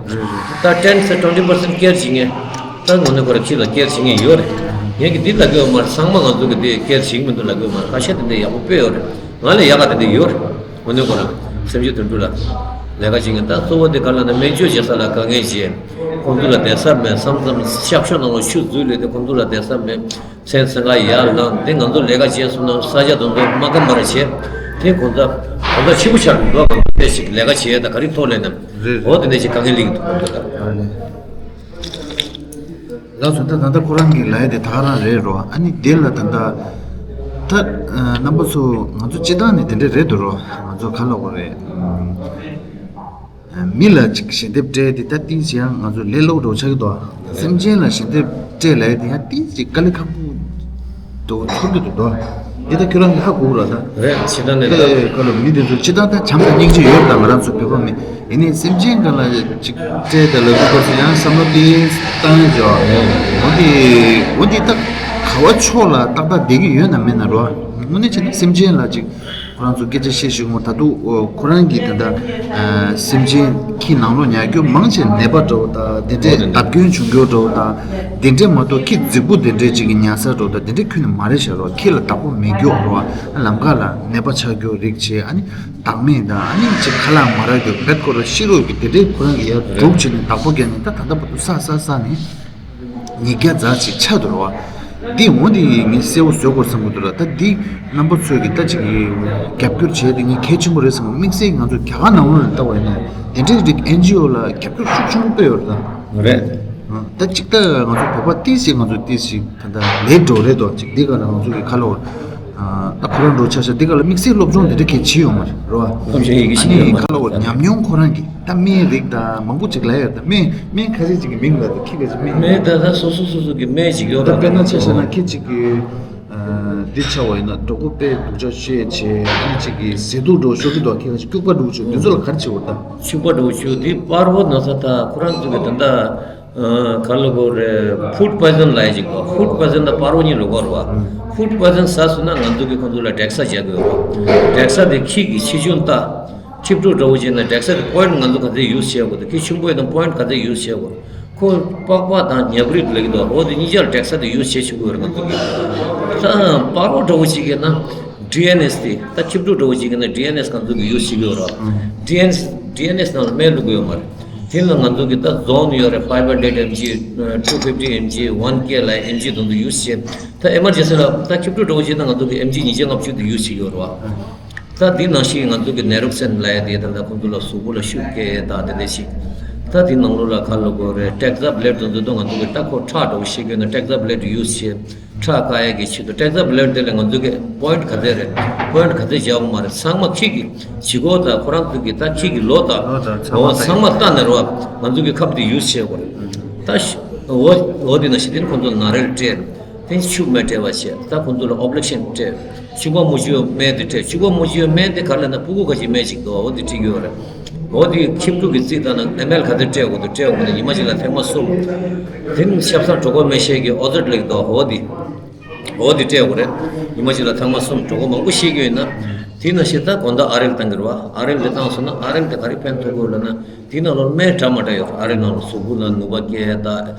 ད་ཊེན་སེ་ཊུ་ཝེན་ཊི་པར་སེན་ཊི་ཀེར་བྱེད་མཁན་ད་དངོས་གནས་ཁོ་ར་ཁྱི་ལ་ཀེར་བྱེད་མཁན་ཡོད་རེད། ངས་ཀྱི་འདི་ལབ་ཀྱི་ཡོད་མ་རེད། ཚང་མ་ང་ཚོ་གི་འདི་ཀེར་བྱེད་ཀྱི་མི་འདུག་ལབ་ཀྱི་ཡོད་མ་རེད། ཁ་ཤས་དེ་འདྲ་ཡག་པོ་དཔེ་ཡོད་རེད། ང་ལས་ཡག་ག་དེ་འདྲ་ཡོད་རེད། དངོས་གནས་ཁོ་ར་སེམས་ཅན་དོན་གྲུབ་ལ་ལས་ཀ་བྱེད་མཁན་ད་གཙོ་བོ་དེ་ག་ལ་ན་སྨན་བཅོས་བྱེད་ས་ལ་དཀའ་ངལ་བྱེད། ཁོང་ཚོ་ལ་བསྡད་ས་མེད། མཚམས་མཚམས་ཤག་ཤོག་ནང་ལ་ཆུ་འཛུལ་ལས་དེ་ཁོང་ཚོ་ལ་བསྡད་ས་མེད། མཚན་སེང་ག་ཡར་ལངས་དེ་ང་ཚོ་ལས་ཀ་བྱས་སོང་ན་ས་ཆ་དེ་ཚོ་མ་ཁམས་པར་བྱས། དེ་གོང་ས་གོང་ས་ཆེ་པོ་ཆགས་འདུག་དེ་ཞིག་ལས་ཀ་བྱས་ད་ག་རེ་ཐོག་ལས་ནམ། རེད་རེད། འོ་དེ་འདྲ་ཞིག་དཀའ་ངལ་སླེབས་འདུག་ཁོང་ཚོ་ལ། ལགས་སོ། ད་ད་ལྟ་ཁོ་རང་གི་ལ་ཡ་དེ་ད་ག་རང་རེད་རོ། ཨ་ནི་དེ་ལ་ད་ལྟ་ད་རྣམ་པ་ཚོ་ང་ཚོ་སྤྱི་བཏང་ནས་དེ་འདྲ་རེད་འདུག་རོ། ང་ཚོ་ག་ལ་གོ་རེད། མི་ལ་ཅིག་ཞལ་འདེབས་སྤྲད་དེ་ད་ཏིས་ཡང་ང་ཚོ་ལས་སླ་པོ་འདྲ་བོ་ཆགས་ཀྱི་འདུག་སེམས་ཅན་ལ་ཞལ་འདེབས་སྤྲད་ལབ་ཡ་དེ་ཡང་ཏིས་ཅིག་དཀའ་ལས་ཁག་པོ་འདྲ་བོ་ཚོར་གྱི་འདུག་དོ། འདི་ད་ཁྱོད་རང་གིས་ཧ་གོ་གི་རེད་ད། རེད། ཕྱི་ད་ནས་ད། ཨེ་ཁ་ལོ་མི་དེ་ཚོ་ཕྱི་ད་ད་བྱམས་དང་སྙིང་རྗེ་ཡོད་ད། ང་རང་ཚོ་བོད་པ་མི་ཡིན་ནའི་སེམས་ཅན་སྒང་ལ་ཅིག་སྤྲད་ད་ལབ་དུས་སྐབས་སུ་ཡང་བསམ་བློ་ཏིས་བཏང་ཡ་ཅིག་འོ་འདི་འོ་འདི་ད་ག་བ་ཕྱོགས་ལ་ཏག་ཏག་བསྡད་ཀྱི་ཡོད་ན་མེད་ན་རོ། དངོས་གནས་བྱས་ན་སེམས་ཅན་ལ་ཅིག་ཁོ་རང་ཚོ་སྐད་ཆ་བཤད་ཤེས་ཀྱི་མོ། ད་དུང་ཨོ་ཁོ་རང་གིས་ད་ལྟ་ཨ་སེམས་ཅན་ཁྱི་ནང་ལོགས་ཉལ་རྒྱུ་མང་ཆེ་ནད་པ་འདྲ་བོ་དང་དེ་འདྲས་བརྡབ་སྐྱོན་བྱུང་རྒྱུ་འདྲ་བོ་དང་དེ་འདྲས་མ་གཏོགས་ཁྱི་རྫིག་པོ་དེ་འདྲས་ཅིག་གི་ཉལ་ས་འདྲ་བོ་དང་དེ་འདྲས་ཁྱོན་ནས་མ་རེད་ཤག་རོ། ཁྱི་ལ་བདག་པོ་མེད་རྒྱུ་རོ། ལམ་ཁ་ལ་ནད་པ་ཆགས་རྒྱུ་རིགས་བྱས། ཨ་ནི་བདག་མེད་དང་ཨ་ནི་ཅིག་ཁ་ལག་མ་རག་རྒྱུ་བེད་ཁོ་ར་ཤི་རོགས་ཀྱི་དེ་འདྲས་ཁོ་རང་གིས་ཡར་སྒྲུག་བྱས་ནས་བདག་པོ་བརྒྱབ་ནས་ད་ད་ལྟ་བར་དུ་ས་ས་ས་ནས། ཉིས་བརྒྱ་ཙམ་ཅིག་ཆགས་འདུག་ར་བ། འདི་འོ་འདི་ངས་གསལ་པོ་བཟོ་དགོས་བསམ་གྱི་འདུག་ར། ད་འདི་རྣམ་པ་ཚོས་ཀྱི་ད་ཅིག་གི་རྒྱབ་སྐྱོར་བྱས་ཏེ་ངས་གལ་ཆེན་པོ་རེད་བསམ་གྱི། དམིགས་བསལ་ང་ཚོ་རྒྱ་གར་ནང་ལོགས་ལ་ལྟ་བ་ཡིན་ན་དེ་འདྲའི་རིགས་ཨེན་ཇི་ཨོ་ལ་རྒྱབ་སྐྱོར་ཤུགས་ཆེན་པོ་སྤེལ་ཡོད་རེད་ད། རེད། ད་ཅིག་ད་ང་ཚོ་བོད་པ་ཏིས་ཞིག་ང་ཚོ་ཏིས་ཞིག་ད་ད་ལས་འགྲོ་རེད་དོ། ཅིག་འདི་ག་ལ་ང་ཚོ་གི་ཁ་ལོ། ད་ཁོ་རང་འགྲོ་ཆ་ཤ་འདི་ག་ལ་དམིགས་བསལ་སློབ་སྦྱོང་འདི་འདྲ་གལ་ཆེ་ཡོད་མ་རེད་རོ། སློབ་སྦྱོང་ཡི་གེ་ཞིག་ཡོད་མ་རེད། ཁ་ལོ་ཉམས་མྱོང་ཁོ་རང་གི་ད་སྨན་རིགས་དང་མང་པོ་ཅིག་ལ་ཡོད། ད་སྨན་སྨན་ཁ་ཤས་ཅིག་གི་མིང་ལ་ད་ཁྱི་ཁ་ཤས་སྨན། སྨན་ད་ད་སོ་སོ་སོ་སོ་གི་སྨན་ཅིག་ཡོད་ད། དཔེར་ན་ཆ་བཞག་ན་ཁྱི་ཅིག་གི་འདི་ཆ་བ་ཡིན་ན་གྲོད་ཁོག་དཔེ་སྡུག་ཅག་བཤད་བྱས་ཨ་ནི་ཅིག་གི་ཟས་དུག་འགྲོ་ཤོར་གི་འདུག་ཁྱི་ཁ་ཤས་སྐྱུག་པ་འགྲོ་ཆོག་འདི་ཚོ་ལ་ག་རེ་བྱེད་དགོས་ད། སྐྱུག་པ་འགྲོ་ཆོག་འདི་པར་བོ་ན་ས་ད་ཁོ་རང་ཚོ་གི་ད་ད། ག་ལ་གོ་རེད། ཕུཌ་པོའི་ཛན་ལབ་ཡ་ཅིག་གོ། ཕུཌ་པོའི་ཛན་དང་པར་བོ་གཉིས་ལ་གོ་རེད་བ། ཕུཌ་པོའི་ཛན་ཟ་སོང་ན་ང་ཚོ་གིས་ཁོང་ཚོ་ལ་དྲེག་ས་རྒྱག་གི་ཡོད་རེད་བ། དྲེག་ས་དེ་ཁྱི་གི་ཆེ་ཆུང་ལྟ། ཁྱི་ཕྲུག་འདྲ་བོ་བྱས་ན་དྲེག་ས་དེ་པོ་ཡིན་ཊི་ང་ཚོ་ག་ཚོད་ཡུ་སི་བྱེད་དགོས་དང་ཁྱི་ཆུང་པོ་ཡིན་ན་པོ་ཡིན་ཊི་ག་ཚོད་ཡུ་སི་བྱེད་དགོས། ཁོ་པགས་པ་དང་ཉ་སྦྲུལ་ལབ་ཀྱི་འདུག་འོ་དེ་གཉིས་ཆ་ལ་དྲེག་ས་དེ་ཡུ་སི་བྱེད་ཆོག་གི་ཡོད་རེད་ང་ཚོ་གིས། ད་པར་བོ་འདྲ་བོ་ཅིག་ཡིན་ན་ཌི་ཨེན་ཨེས་དེ་ད་ཁྱི་ཕྲུག་འདྲ་བོ་ཅིག་ཡིན་ན་ཌི་ཨེན་ཨེས་ང་ཚོ་གིས་ཡུ་སི་བྱེད་ཀྱི་ཡོད་རེད་བ། ཌི་ཨེན་ཨེས་ཌི་ཨེན་ཨེས་ནང་ལ་སྨན་བླུགས་ཀྱི་ཡོད་མ་རེད། དེ་ལ་ང་ཚོ་གི་ད་ཛོན་ཡོད་རེད། ཕའི་ཧན་ཌེ་རེཌ་ཨེམ་ཇི། ཊུ་ཕིབ་ཊི་ཨེམ་ཇི། ཝན་ཀེ་ལ་ཨེམ་ཇི་དེ་ཚོ་ཡུ་སི་བྱེད། ད་ཨེ་མར་ཇེན་སི་ལ་ད་ཁྱི་ཕྲུག་འདྲ་བོ་བྱེད་ན་ང་ཚོ་གི་ཨེམ་ཇི་ཉིས་བརྒྱ་ལྔ་བཅུ་དེ་ཡུ་སི་བྱེད་ཀྱི་ཡོད་རེད་བ། ད་དེ་ནང་བཞིན་ང་ཚོ་གི་ནེ་རོག་སན་ལབ་ཡ་དེ་ད་ལྟ་ཁོང་ཚོ་ལ་གཟུགས་པོ་ལ་ཤུགས་སྐྱེད་ཡས་ད་དེ་འདྲ་ཞིག་ད་དེ་ནང་ལོགས་ལ་ག་ལ་གོ་རེད། ཊེག་ཟ་བྷི་ལེཌ་དེ་ཚོ་ད་ང་ཚོ་གི་ད་ཁོ་ཁྲག་འདྲ་བོ་ཤེས་དགོས་ན་ཊེག་ཟ་བྷི་ལེཌ་ཡུ་སི་བྱེད། ཁྲག་བཀག་ཡས་ཀྱི་ཆེད་དུ་ཊེག་ཟ་བྷི་ལེཌ་དེ་ལ་ང་ཚོ་གི་པོ་ཡིན་ཊི་ག་ཚད་རེད། པོ་ཡིན་ཊི་ག་ཚད་བརྒྱབ་པ་མ་རེད། ཚང་མ་ཁྱི་གི་བྱེད་སྒོ་དང་ཁོ་རང་ཚོ་གི་ད་ཁྱི་གི་ལོ་དང་ལོ་དང་ཚང་མ་འོ་ཚང་མ་ལྟ་ནས་རོ། ང་ཚོ་གི་ཁབ་དེ་ཡུ་སི་བྱེད་དགོས་རེད། ད་ཤ་འོ་འོ་དེ་ནང་བཞིན་དེ་ནི་ཁོང་ཚོ་ལ་ན་རེལ་སྤྲད། དེ་ནི་ཤུགས་མེད་སྤྲད་པ་བྱས། ད་ཁོང་ཚོ་ལ་ཨོ་པ་རེ་ཤན་སྤྲད། གཅིན་པ་མི་འཇུ་བའི་སྨན་དེ་སྤྲད། གཅིན་པ་མི་འཇུ་བའི་སྨན་དེ་ག་རེ་ལབ་ན་ཕྲུ་གུ་ཁ་ཅིག་སྨན་ཅིག་འདུག་འོ་དེ་སྤྲད་ཀྱི་ཡོད་རེད། འོ་དེ་ཁྱི་ཕྲུག་གི་རྩིས་བལྟས་ན་ཨེམ་ཨེལ་ག་ཚོད་སྤྲད་དགོས་འདུག་སྤྲད་དགོས་འདུག་ཉི་མ་གཅིག་ལ་ཐེངས་མ་གསུམ། དེ་ནི་ཆབ་གསང་གྲོད་ཁོག་སྨན་བཤད་ཀྱི་ཨོ་ཛར་ལེགས་འདུག་འོ་དེ། འོ་དེ་སྤྲད་དགོས་རེད། ཉི་མ་གཅིག་ལ་ཐེངས་མ་གསུམ། གྲོད་ཁོག་མང་པོ་བཤད་ཀྱི་ཡོད་ན། དེ་ནང་བཞིན་ད་དགོང་དག་ཨ་རེལ་བཏང་གི་རེད་བ། ཨ་རེལ་དེ་བཏང་སོང་ན་ཨ་རེལ་དེ་ག་རེ་ཕན་ཐོགས་ཀྱི་ཡོད་ལབ་ན། དེ་ནང་ལོགས་སྨན་འདྲ་མ་འདྲ་ཡོད་རེད། ཨ་རེ་ནང་ལོགས་གཟུགས་པོ་ལ་ནུས་པ་སྐྱེད་ད་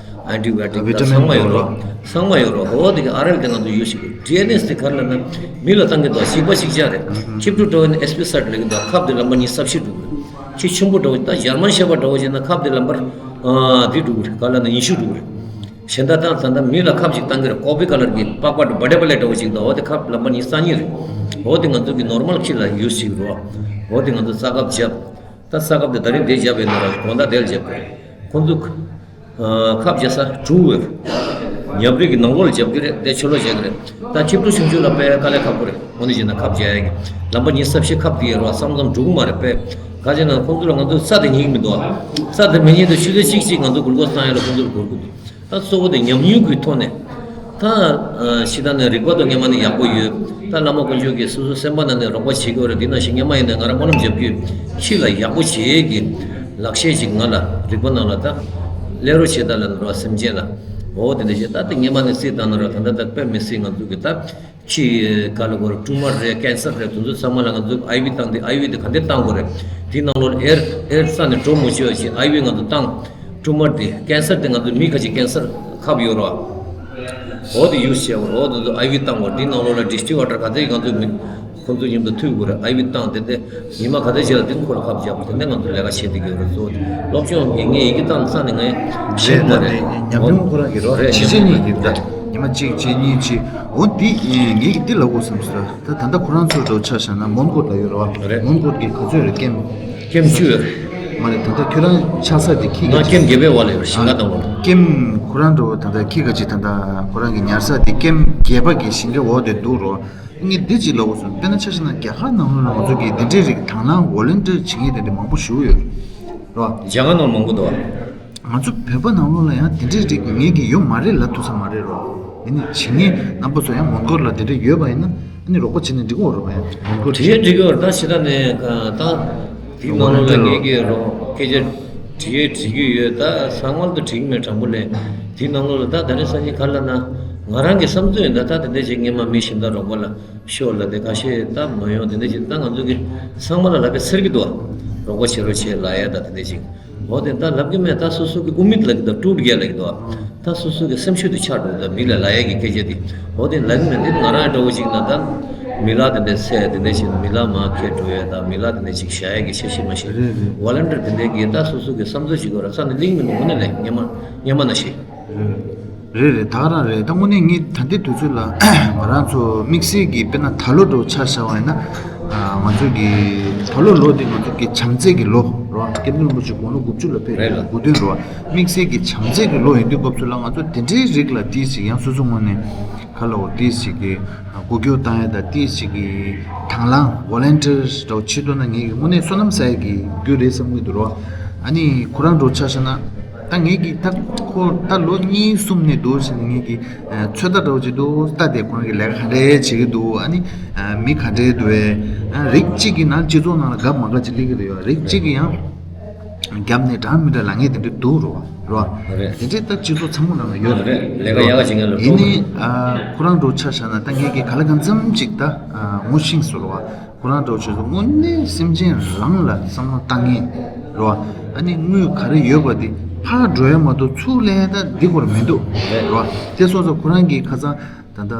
ཨན་ཊི་བའི་ཡོ་ཊིག་ད་ཚང་མ་ཡོད་རེད། ཚང་མ་ཡོད་རེད། འོ་དེ་གི་ཨ་རེལ་དེ་ང་ཚོ་ཡོད་ཤིག་གི་ཌི་ཨེན་ཨེས་དེ་ག་རེ་ལབ་ན་མི་ལ་བཏང་གི་འདུག་གཅིག་པ་གཅིག་རྐྱང་རེད། ཁྱི་ཕྲུག་འདྲ་བོ་ནི་ཨེས་པི་སར་ལབ་ཀྱི་འདུག་ཁབ་དེ་ལམ་པ་ཉི་ཤུ་རྩ་བཞི་འགྲོ་གི་རེད། ཁྱི་ཆེན་པོ་འདྲ་བོ་ད་ཇར་མན་ཤེ་ཕརཌ་འདྲ་བོ་བྱས་ན་ཁབ་དེ་ལམ་པ་འདི་འགྲོ་གི་རེད། ག་ལབ་ན་ཉི་ཤུ་འགྲོ་གི་རེད། གཞན་དག་ད་ད་ལྟ་མི་ལ་ཁབ་ཅིག་བཏང་གི་རེད། ཀོ་པི་ཀ་ལར་གྱི་པགས་པ་བ་ཌེ་བ་ལེ་འདྲ་བོ་ཅིག་འདུག་འོ་དེ་ཁབ་ལམ་པ་ཉི་ཤུ་རྩ་གཉིས་རེད། འོ་དེ་ང་ཚོ་གི་ནོར་མལ་ཁྱི་ལ་ཡོད་ཤིག་རེད། འོ་དེ་ང་ཚོ་རྩ་ཁབ་བརྒྱབ། ད་ས་ཁབ་དེ་ད་རིང་དེ་བརྒྱབ་ཡོད་ན་ར་དགོང་དག་དེ་ལ་བརྒྱབ་དགོས། ཁོང་ཚོ་ཁབ་བརྒྱབ་ས་དྲུག་ཡོད། ཉམས་རིག་གི་ནང་ལོགས་ལ་རྒྱབ་ཀྱི་རེད། དེ་ཕྱི་ལོགས་བྱེད་ཀྱི་རེད། ད་ཁྱི་ཕྲུག་ཆུང་ཆུང་ལ་དཔེ་དཀའ་ལས་ཁག་པོ་རེད། འོ་ནི་བྱས་ན་ཁབ་རྒྱག་ཡ་གི་ལམ་པ་ཉིན་སྲབ་ཤི་ཁབ་དེ་ཡོད་རོགས། བསམ་བསམ་འགྲོ་གི་མ་རེད་པས། ག་ཅེ་ན་ཁོང་ཚོ་ལ་ང་ཚོ་ས་དེ་ཉིད་མི་འདུག་ཨ། ས་དེ་མི་ཉིད་དུ་ཆུ་ཚོད་གཅིག་གཅིག་ང་ཚོ་གུར་གོ་བཏང་ཡ་ལ་ཁོང་ཚོ་ལ་གུར་གོ་འདུག་ད་གཙོ་བོ་དེ་ཉམས་མྱོང་གི་ཐོག་ནས། ད་ཤི་ད་ནས་རིག་པ་དང་སྔོན་མ་ནས་ཡག་པོ་ཡོད། ད་བླ་མ་དཀོན་མཆོག་གིས་སོ་སོ་སེམས་པ་ནང་ནས་རོགས་པ་བྱེད་ཀྱི་ཡོད་རེད། འདི་ནང་བཞིན་སྔོན་མ་ཡིན་ན་ང་རང་སྨོན་ལམ་རྒྱབ་ཀྱི་ཁྱི་ལ་ཡག་པོ་བྱེད་ཀྱི་ལག་ཤེས་ཅིག་ང་ལ་རིག་པ་ནང་ལ་ད་ལས་རོགས་བྱེད་ད་ལ་རོགས་སེམས་ཅན་ལ། འོ་དེ་འདྲ་བྱེད་ད་དེ་སྔོན་མ་ནས་སྲིད་ད་ན་རོགས་ད་ད་ད་དཔེ་མི་སྲིད་ང་ཚོ་གི་ད། ཁྱི་ག་ལ་གོ་རེ་ཊུ་མར་རེད། ཀན་སར་རེད། དེ་ཚོ་ཚང་མ་ལ་ང་ཚོ་ཨའི་ཝི་བཏང་དེ་ཨའི་ཝི་དེ་ག་འདྲས་བཏང་དགོས་རེད། དེའི་ནང་ལོགས་ཨེར་ཨེར་ས་ནས་འགྲོ་མི་ཆོག་ཅེས་ཨའི་ཝི་ང་ཚོ་བཏང་། ཊུ་མར་དེ་ཀན་སར་དེ་ང་ཚོ་མི་ཁ་ཅིག་ཀན་སར་ཁབ་ཡོད་རོགས། འོ་དེ་ཡུ་སི་བྱས་པ་རོགས། དེ་ཚོ་ཨའི་ཝི་བཏང་དགོས། དེའི་ནང་ལོགས་ལ་ཌི་སི་ཊིལ་ཝ་ཊར་ག་ཚད་ང་ཚོ་མི་ཁོང་ཚོ་མཉམ་དུ་མཐུད་དགོས་རེད། ཨའི་ཝི་བཏང་དེ་འདྲས། ཉི་མ་ག་ཚོད་ཅིག་ལ་དེ་ཁོ་ལ་ཁབ་རྒྱག་པ་དེ་འདྲ་ང་ཚོ་ལས་ཀ་བྱེད་བསྡད་ཀྱི་ཡོད་རེད། གཙོ་བོ་དེ་སློབ་སྦྱོང་གི་ངས་ཡི་གེ་བཏང་ས་ནས་ངས་རེད། ཤེས་མ་ད་རེད། དེ་ཉམས་མྱོང་ཁོ་རང་གི་རོགས་རེད། ཕྱི་རྗེས་གཉིས་ཀྱི་ད་ཉི་མ་གཅིག་གཅིག་གཉིས་གཅིག་འོ་འདི་ངས་ཀྱི་འདི་ལབ་དགོས་བསམ་སོང་། ད་ད་ལྟ་ཁོ་རང་ཚོ་འགྲོ་ཆ་བཞག་ན་མོན་གྷོ་ལ་ཡོད་རེད་བ། རེད། མོན་གྷོ་གི་ག་ཚོད་རེད་ཀེམ། ཀེམ་བཅུ་ཡོད་རེད། མ་རེད། ད་ལྟ་ཁྱོད་རང་ཆགས་ས་དེ་ཁྱི་ང་ག་ཅིག་ཀེམ་བརྒྱད་པའི་འོག་ལ་ཡོད་རེད། ཞིང་ཁ་དང་པོ་ལ། ཀེམ་ཁོ་རང་འགྲོ་ད་ལྟ་ཁྱི་ག་ཅིག་ད་ལྟ་ཁོ་རང་གི་ཉར་ས་དེ་ཀེམ་བརྒྱད་པ་གི་ཞིང་ཁའི་འོག་དེ་འདུག་རོགས། ངས་འདི་གཅིག་ལབ་དགོས་སོང་། དཔེར་ན་ཆ་བཞག་ན་རྒྱ་གར་ནང་ལོགས་ལ་ང་ཚོ་གིས་འདི་འདྲའི་རིགས་དང་བླངས་ཝོ་ལན་ཊི་ཡར་བྱེད་མཁན་དེ་འདྲ་མང་པོ་ཞིག་ཡོད་རེད་བ། རྒྱ་གར་ནང་མང་པོ་འདུག་བ། ང་ཚོ་བོད་པ་ནང་ལོགས་ལ་ཡང་དེ་འདྲའི་རིགས་ངས་ཀྱིས་ཡོད་མ་རེད་ལབ་ཐུབ་ས་མ་རེད་རོགས། ཡིན་ནའི་བྱེད་མཁན་རྣམ་པ་ཚོ་ཡང་མོན་གྷོ་ལ་དེ་འདྲ་ཡོད་པ་ཡིན་ན་ཨ་ནི་རོགས་པ་བྱས་ནས་འགྲིག་གི་ཡོད་རེད་བ། ཡང་མོན་གྷོ་དེ་འགྲིག་གི་ཡོད་རེད། ད་ཕྱི་ཟླ་ནས་ད་དེའི་ནང་ལོགས་ལ་ངས་ཀྱིས་རོགས་སྐད་ཆ་དྲི་ཡས་དྲི་གི་ཡོད། ད་ཚང་མ་ལ་ད་དྲི་གི་མེད་དྲང་པོ་ལས། དེའི་ནང་ལོགས་ལ་ད་ད་རེས་སང་ཉིན་ག་ལབ་ན་ང་རང་གི་བསམ་ཚུལ་ཡིན་ད། ད་དེ་འདྲ་ཞིག་སྔོན་མ་མི་གཞན་དག་རོགས་པ་ལ་ཤོར་ལ་དེ་ཁ་ཤས་ད་མ་ཡོང་། དེ་འདྲ་ཞིག་ད་ང་ཚོ་གི་ཚང་མ་ལ་ལབ་པའི་ཟེར་གི་འདུག་རོགས་པ་བྱེད་རོགས་བྱེད་ལབ་ཡ་ད་དེ་འདྲ་ཞིག་འོ་དེ་ད་ལབ་གི་མེད། ད་སོ་སོ་གི་ཨུ་མིད་ལབ་གི་འདུག་ཊུཊ་གེ་ལབ་གི་འདུག་ད་སོ་སོ་གི་སེམས་ཤུགས་དེ་ཆག་འགྲོ་གི་འདུག་མི་ལ་ལབ་ཡ་གི་སྐད་ཆ་དེ། འོ་དེ་ལབ་གི་མེད། དེ་ང་རང་འདྲ་བོ་ཅིག་ན་ད་མི་ལ་དེ་འདྲ་ཟེར་དེ་འདྲ་ཞིག་མི་ལ་མ་ཁྱེར་འགྲོ་ཡ་ད་མི་ལ་དེ་འདྲ་ཞིག་བྱ་ཡ་གི་ཤེས་ཤེས་མ་ཤེས། རེད་རེད། ཝོ་ལན་ཊི་ཡར་དེ་འདྲ་གི་ད་སོ་སོ་གི་བསམ་ཚུལ་ཞིག་གོ་ར་ས་ནས་གླེང་མི་འདུག་དངོས་གནས་ལས་སྔོན་མ་སྔོན་མ་ན་ཤེས། རེད་རེད། ད་ག་རང་རེད། ད་དངོས་གནས་ངས་ད་ལྟའི་དུས་ཚོད་ལ་ང་རང་ཚོ་དམིགས་བསལ་གྱི་དཔེར་ན་ད་ལོ་འདྲ་བོ་ཆ་བཞག་པ་ཡིན་ན། ང་ཚོ་གི་ད་ལོ་ལོ་འདི་ང་ཚོ་གི་བྱམས་བརྩེ་གི་ལོ་རོ། སྐྱབས་མགོན་རིན་པོ་ཆེ་དགུང་ལོ་དགུ་བཅུ་ལ་ཕེབས་རེད་ལ། དགུང་སྟོན་རོ། དམིགས་བསལ་གྱི་བྱམས་བརྩེ་གི་ལོ་ཡིན་དུས་སྐབས་སུ་ལ་ང་ཚོ་དེ་འདྲའི་རིགས་ལ་ཏིས་ཅིག་ཡང་སོ་སོ་ངོས་ནས་ག་ལ་འོ་ཏིས་ཅིག་གི་སྒུག་སྐྱོར་བཏང་ཡ་ད་ཏིས་ཅིག་གི་དང་བླངས་ཝོ་ལན་ཊི་ཡར་འདྲ་བོ་བྱེད་ཐུབ་ན་ངེད་ཀྱི་དངོས་གནས་བསོད་ནམས་བསགས་ཡ་གི་རྒྱུ་རེད་བསམ་གྱི་འདུག་རོ། ཨ་ནི་ཁོ་རང་འདྲ་བོ་ཆ་བཞག་ན། ད་ངེད་ཀྱི་ད་ཁོ་ད་ལོ་གཉིས་གསུམ་ནས་འདུག་ཟེར་ནས་ངེད་ཀྱི་ཚོད་ལྟ་འདྲ་བོ་ཅིག་འདུག་ལྟ་དེ་ཁོ་རང་གི་ལས་ཀ་ག་འདྲས་བྱེད་ཀྱི་འདུག་ཨ་ནི་མི་ག་འདྲས་འདུག་ཨེ། རིགས་གཅིག་གི་ནང་སྤྱི་ཚོགས་ནང་ལ་དགའ་མ་དགའ་ཅིག་སླེབས་ཀྱི་རེད་བ། རིགས་གཅིག་གི་ཡང་རྒྱབ་ནས་འདྲ་མི་འདྲ་ལབ་མཁན་དེ་འདྲ་འདུག་རོ་བ། རེད། དེ་འདྲས་ད་སྤྱི་ཚོགས་ཚང་མ་ནང་ལ་ཡོད་རེད། རེད། ལས་ཀ་ཡག་ག་བྱེད་མཁན་ལ། ཡིན་ནའི་ཁོ་རང་འདྲ་བོ་ཆ་བཞག་ན་ད་ངེད་ཀྱི་ག་ལ་གང་འཚམ་ཅིག་ད་ངོ་ཤེས་སོང་རོ་བ། ཁོ་རང་འདྲ་བོ་ཆོས་སུ་དངོས་གནས་སེམས་ཅན་རང་ལ་བསམ་བློ་བཏང་མཁན་རེད་བ། ཨ་ནི་དངུལ་ག་རེ་ཡོད་པ་དེ་ཕར་འགྲོ་ཡ་མ་གཏོགས་ཚུར་ལེན་ད་འདི་སྐོར་མི་འདུག་རེད་བ། དེ་སོང་ཙང་ཁོ་རང་གིས་ཁ་སང་ད་ལྟ་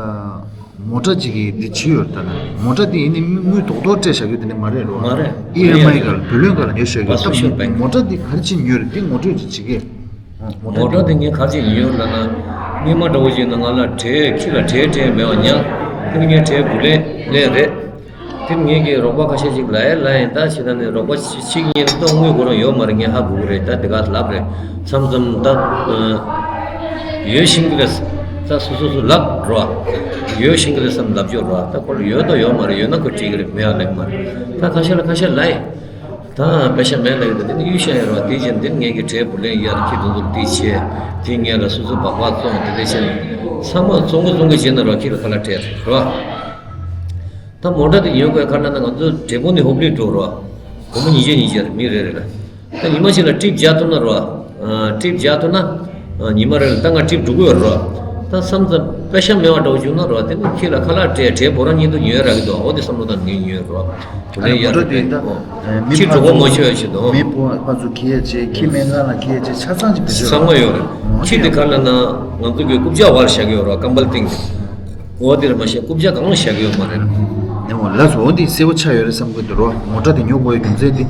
མོ་ཊ་ཅིག་གིས་འདི་བྱས་ཡོད་རེད། ད་ལྟ་མོ་ཊ་དེ་ཡིན་ནི་དངུལ་རྡོག་རྡོག་སྤྲད་བཞག་རྒྱུ་དེ་འདྲ་མ་རེད་རོ། མ་རེད། ཨི་ཨེམ་ཨའི་སྒང་ལ་བུ་ལོན་སྒང་ལ་ཉོས་བཞག་རྒྱུ། ད་མོ་ཊ་དེ་ག་རེ་བྱས་ཉོས་རེད། དེ་ངོ་སྤྲོད་ཅིག་བྱེད་གས། མོ་ཊ་དེ་ངས་ག་རེ་བྱས་ཉོས་ཡོད་ལབ་ན། སྔོན་མ་འདྲ་བོ་ཅིག་ན་ང་ལ་གྲས་ཁྱི་ལ་གྲས་སྤྲད་མེད་པ་ཉག་དེ་ནི་ངས་གྲས་བུ་ལོན་ལེན་རེད། དེ་ནི་ངས་ཀྱི་རོགས་པ་ཁ་ཤས་ཅིག་ལ་ཡ་ལ་ཡིན་ད་ཞེ་ད་ནི་རོགས་པ་ཅིག་གཉིས་ལ་ཏོག་དངུལ་སྒོར་ཡོད་མ་རེད། ངས་ཧ་གོ་གི་རེད། ད་དེ་ག་ལབ་རེད་མཚམས་མཚམས་ད་ཡོད་ཤིང་གི་རེད། ད་སོ་སོ་སོ་ལབ་རོ། ཡོད་ཤིང་གི་རེད་བསམ་ལབ་ཆོག་རོ། ད་ཁོ་ལ་ཡོད་དོ་ཡོད་མ་རེད། ཡོད་ན་ཁོ་སྤྲད་ཀྱི་རེད། མེད་ཡ་ལབ་ཀྱི་མ་རེད། ད་ཁ་ཤས་ལ་ཁ་ཤས་ལ་ཡིན། ད་པེ་ཤ་མེད་ལབ་ཡོད། དེ་ནི་གཡུལ་ཤ་ཡིན་རོགས། དེ་བཞིན་དེ་ངས་ཀྱི་གྲས་བུ་ལོན་གཡར་ཁྱི་དུང་དུ་དེ་བྱས། དེ་ངས་ལ་སོ་སོ་སྦག་སྦག་བཙོང་། དེ་འདྲ་བྱས་ནས་ཚང་མ་བཙོང་གི་བཙོང་གི་བྱས་ན་རོགས་ཁྱི་ལ་ཁ་ལག་སྤྲད་རོགས། ད་མོ་ཊ་དེ་ཉོ་དགོས་ག་ལབ་ན་ང་ཚོ་བགྲེས་པོ་ནས་ཧོབ་ལི་འགྲོ་རོགས། སྒོར་མོ་ཉིས་བརྒྱ་ཉིས་བརྒྱ་རེད། མི་རེ་རེ་ལ། ད་ཉི་མ་གཅིག་ལ་ཊིབ་བརྒྱབ་ཐུབ་ན་རོགས། ཨ། ཊིབ་བརྒྱབ་ཐུབ་ན། ཨ། ཉི་མ་རེ་ལ་ད་ང་ཊིབ་འགྲོ་གི་ཡོད་རེད་རོགས། ད་བསམ་ཙམ་པེ་ཤ་མེད་པ་འདྲ་བོ་བྱུང་ན་རོགས། དེ་ནི་ཁྱི་ལ་ཁ་ལག་སྤྲད་གྲས་བོ་རང་ཉིད་དུ་ཉོས་རག་གི་འདུག་འོ་དེ་བསམ་བློ་བཏང་ནས་ཉོས་རོགས། བུ་ལོན་གཡར་རོགས་དེ། ཨ་ནི་མོ་ཊ་དེ་ད་ཨོ། ཨ། མི་ཁྱི་གྲོད་ཁོག་མ་ཆོད་ཡ་ཆེད་དུ། མི་ཕོ་བ་ཚོ་ཁྱི་ཡ་ཆེ། ཁྱི་སྨན་ཁང་ལ་ཁྱི་ཡ་ཆེ། ཆ་ཚང་ཅིག་བེད་སྤྱོད། ཚང་མ་ཡོད་རེད། ཨོ་ཁྱི་དེ་ག་ལབ་ན་ང་ཚོ་གི་རྐུབ་བཀྱག་བར་བཞག་གི་ཡོད་རོགས། ཀམ་བལ་སྟེང་དུ། འོ་དེར་མ་ཤེས་རྐུབ་བཀྱག་གང་ལ་བཞག་གི་ཡོད་མ་རེད། ཨེ་འོ་ལགས་སོ། འོ་འདི་གསལ་པོ་ཆགས་ཡོད་རེད་བསམ་གི་འདུག་རོ། མོ་ཊ་དེ་ཉོ་དགོས་ཡ་རྒྱུ་མཚན་དེ།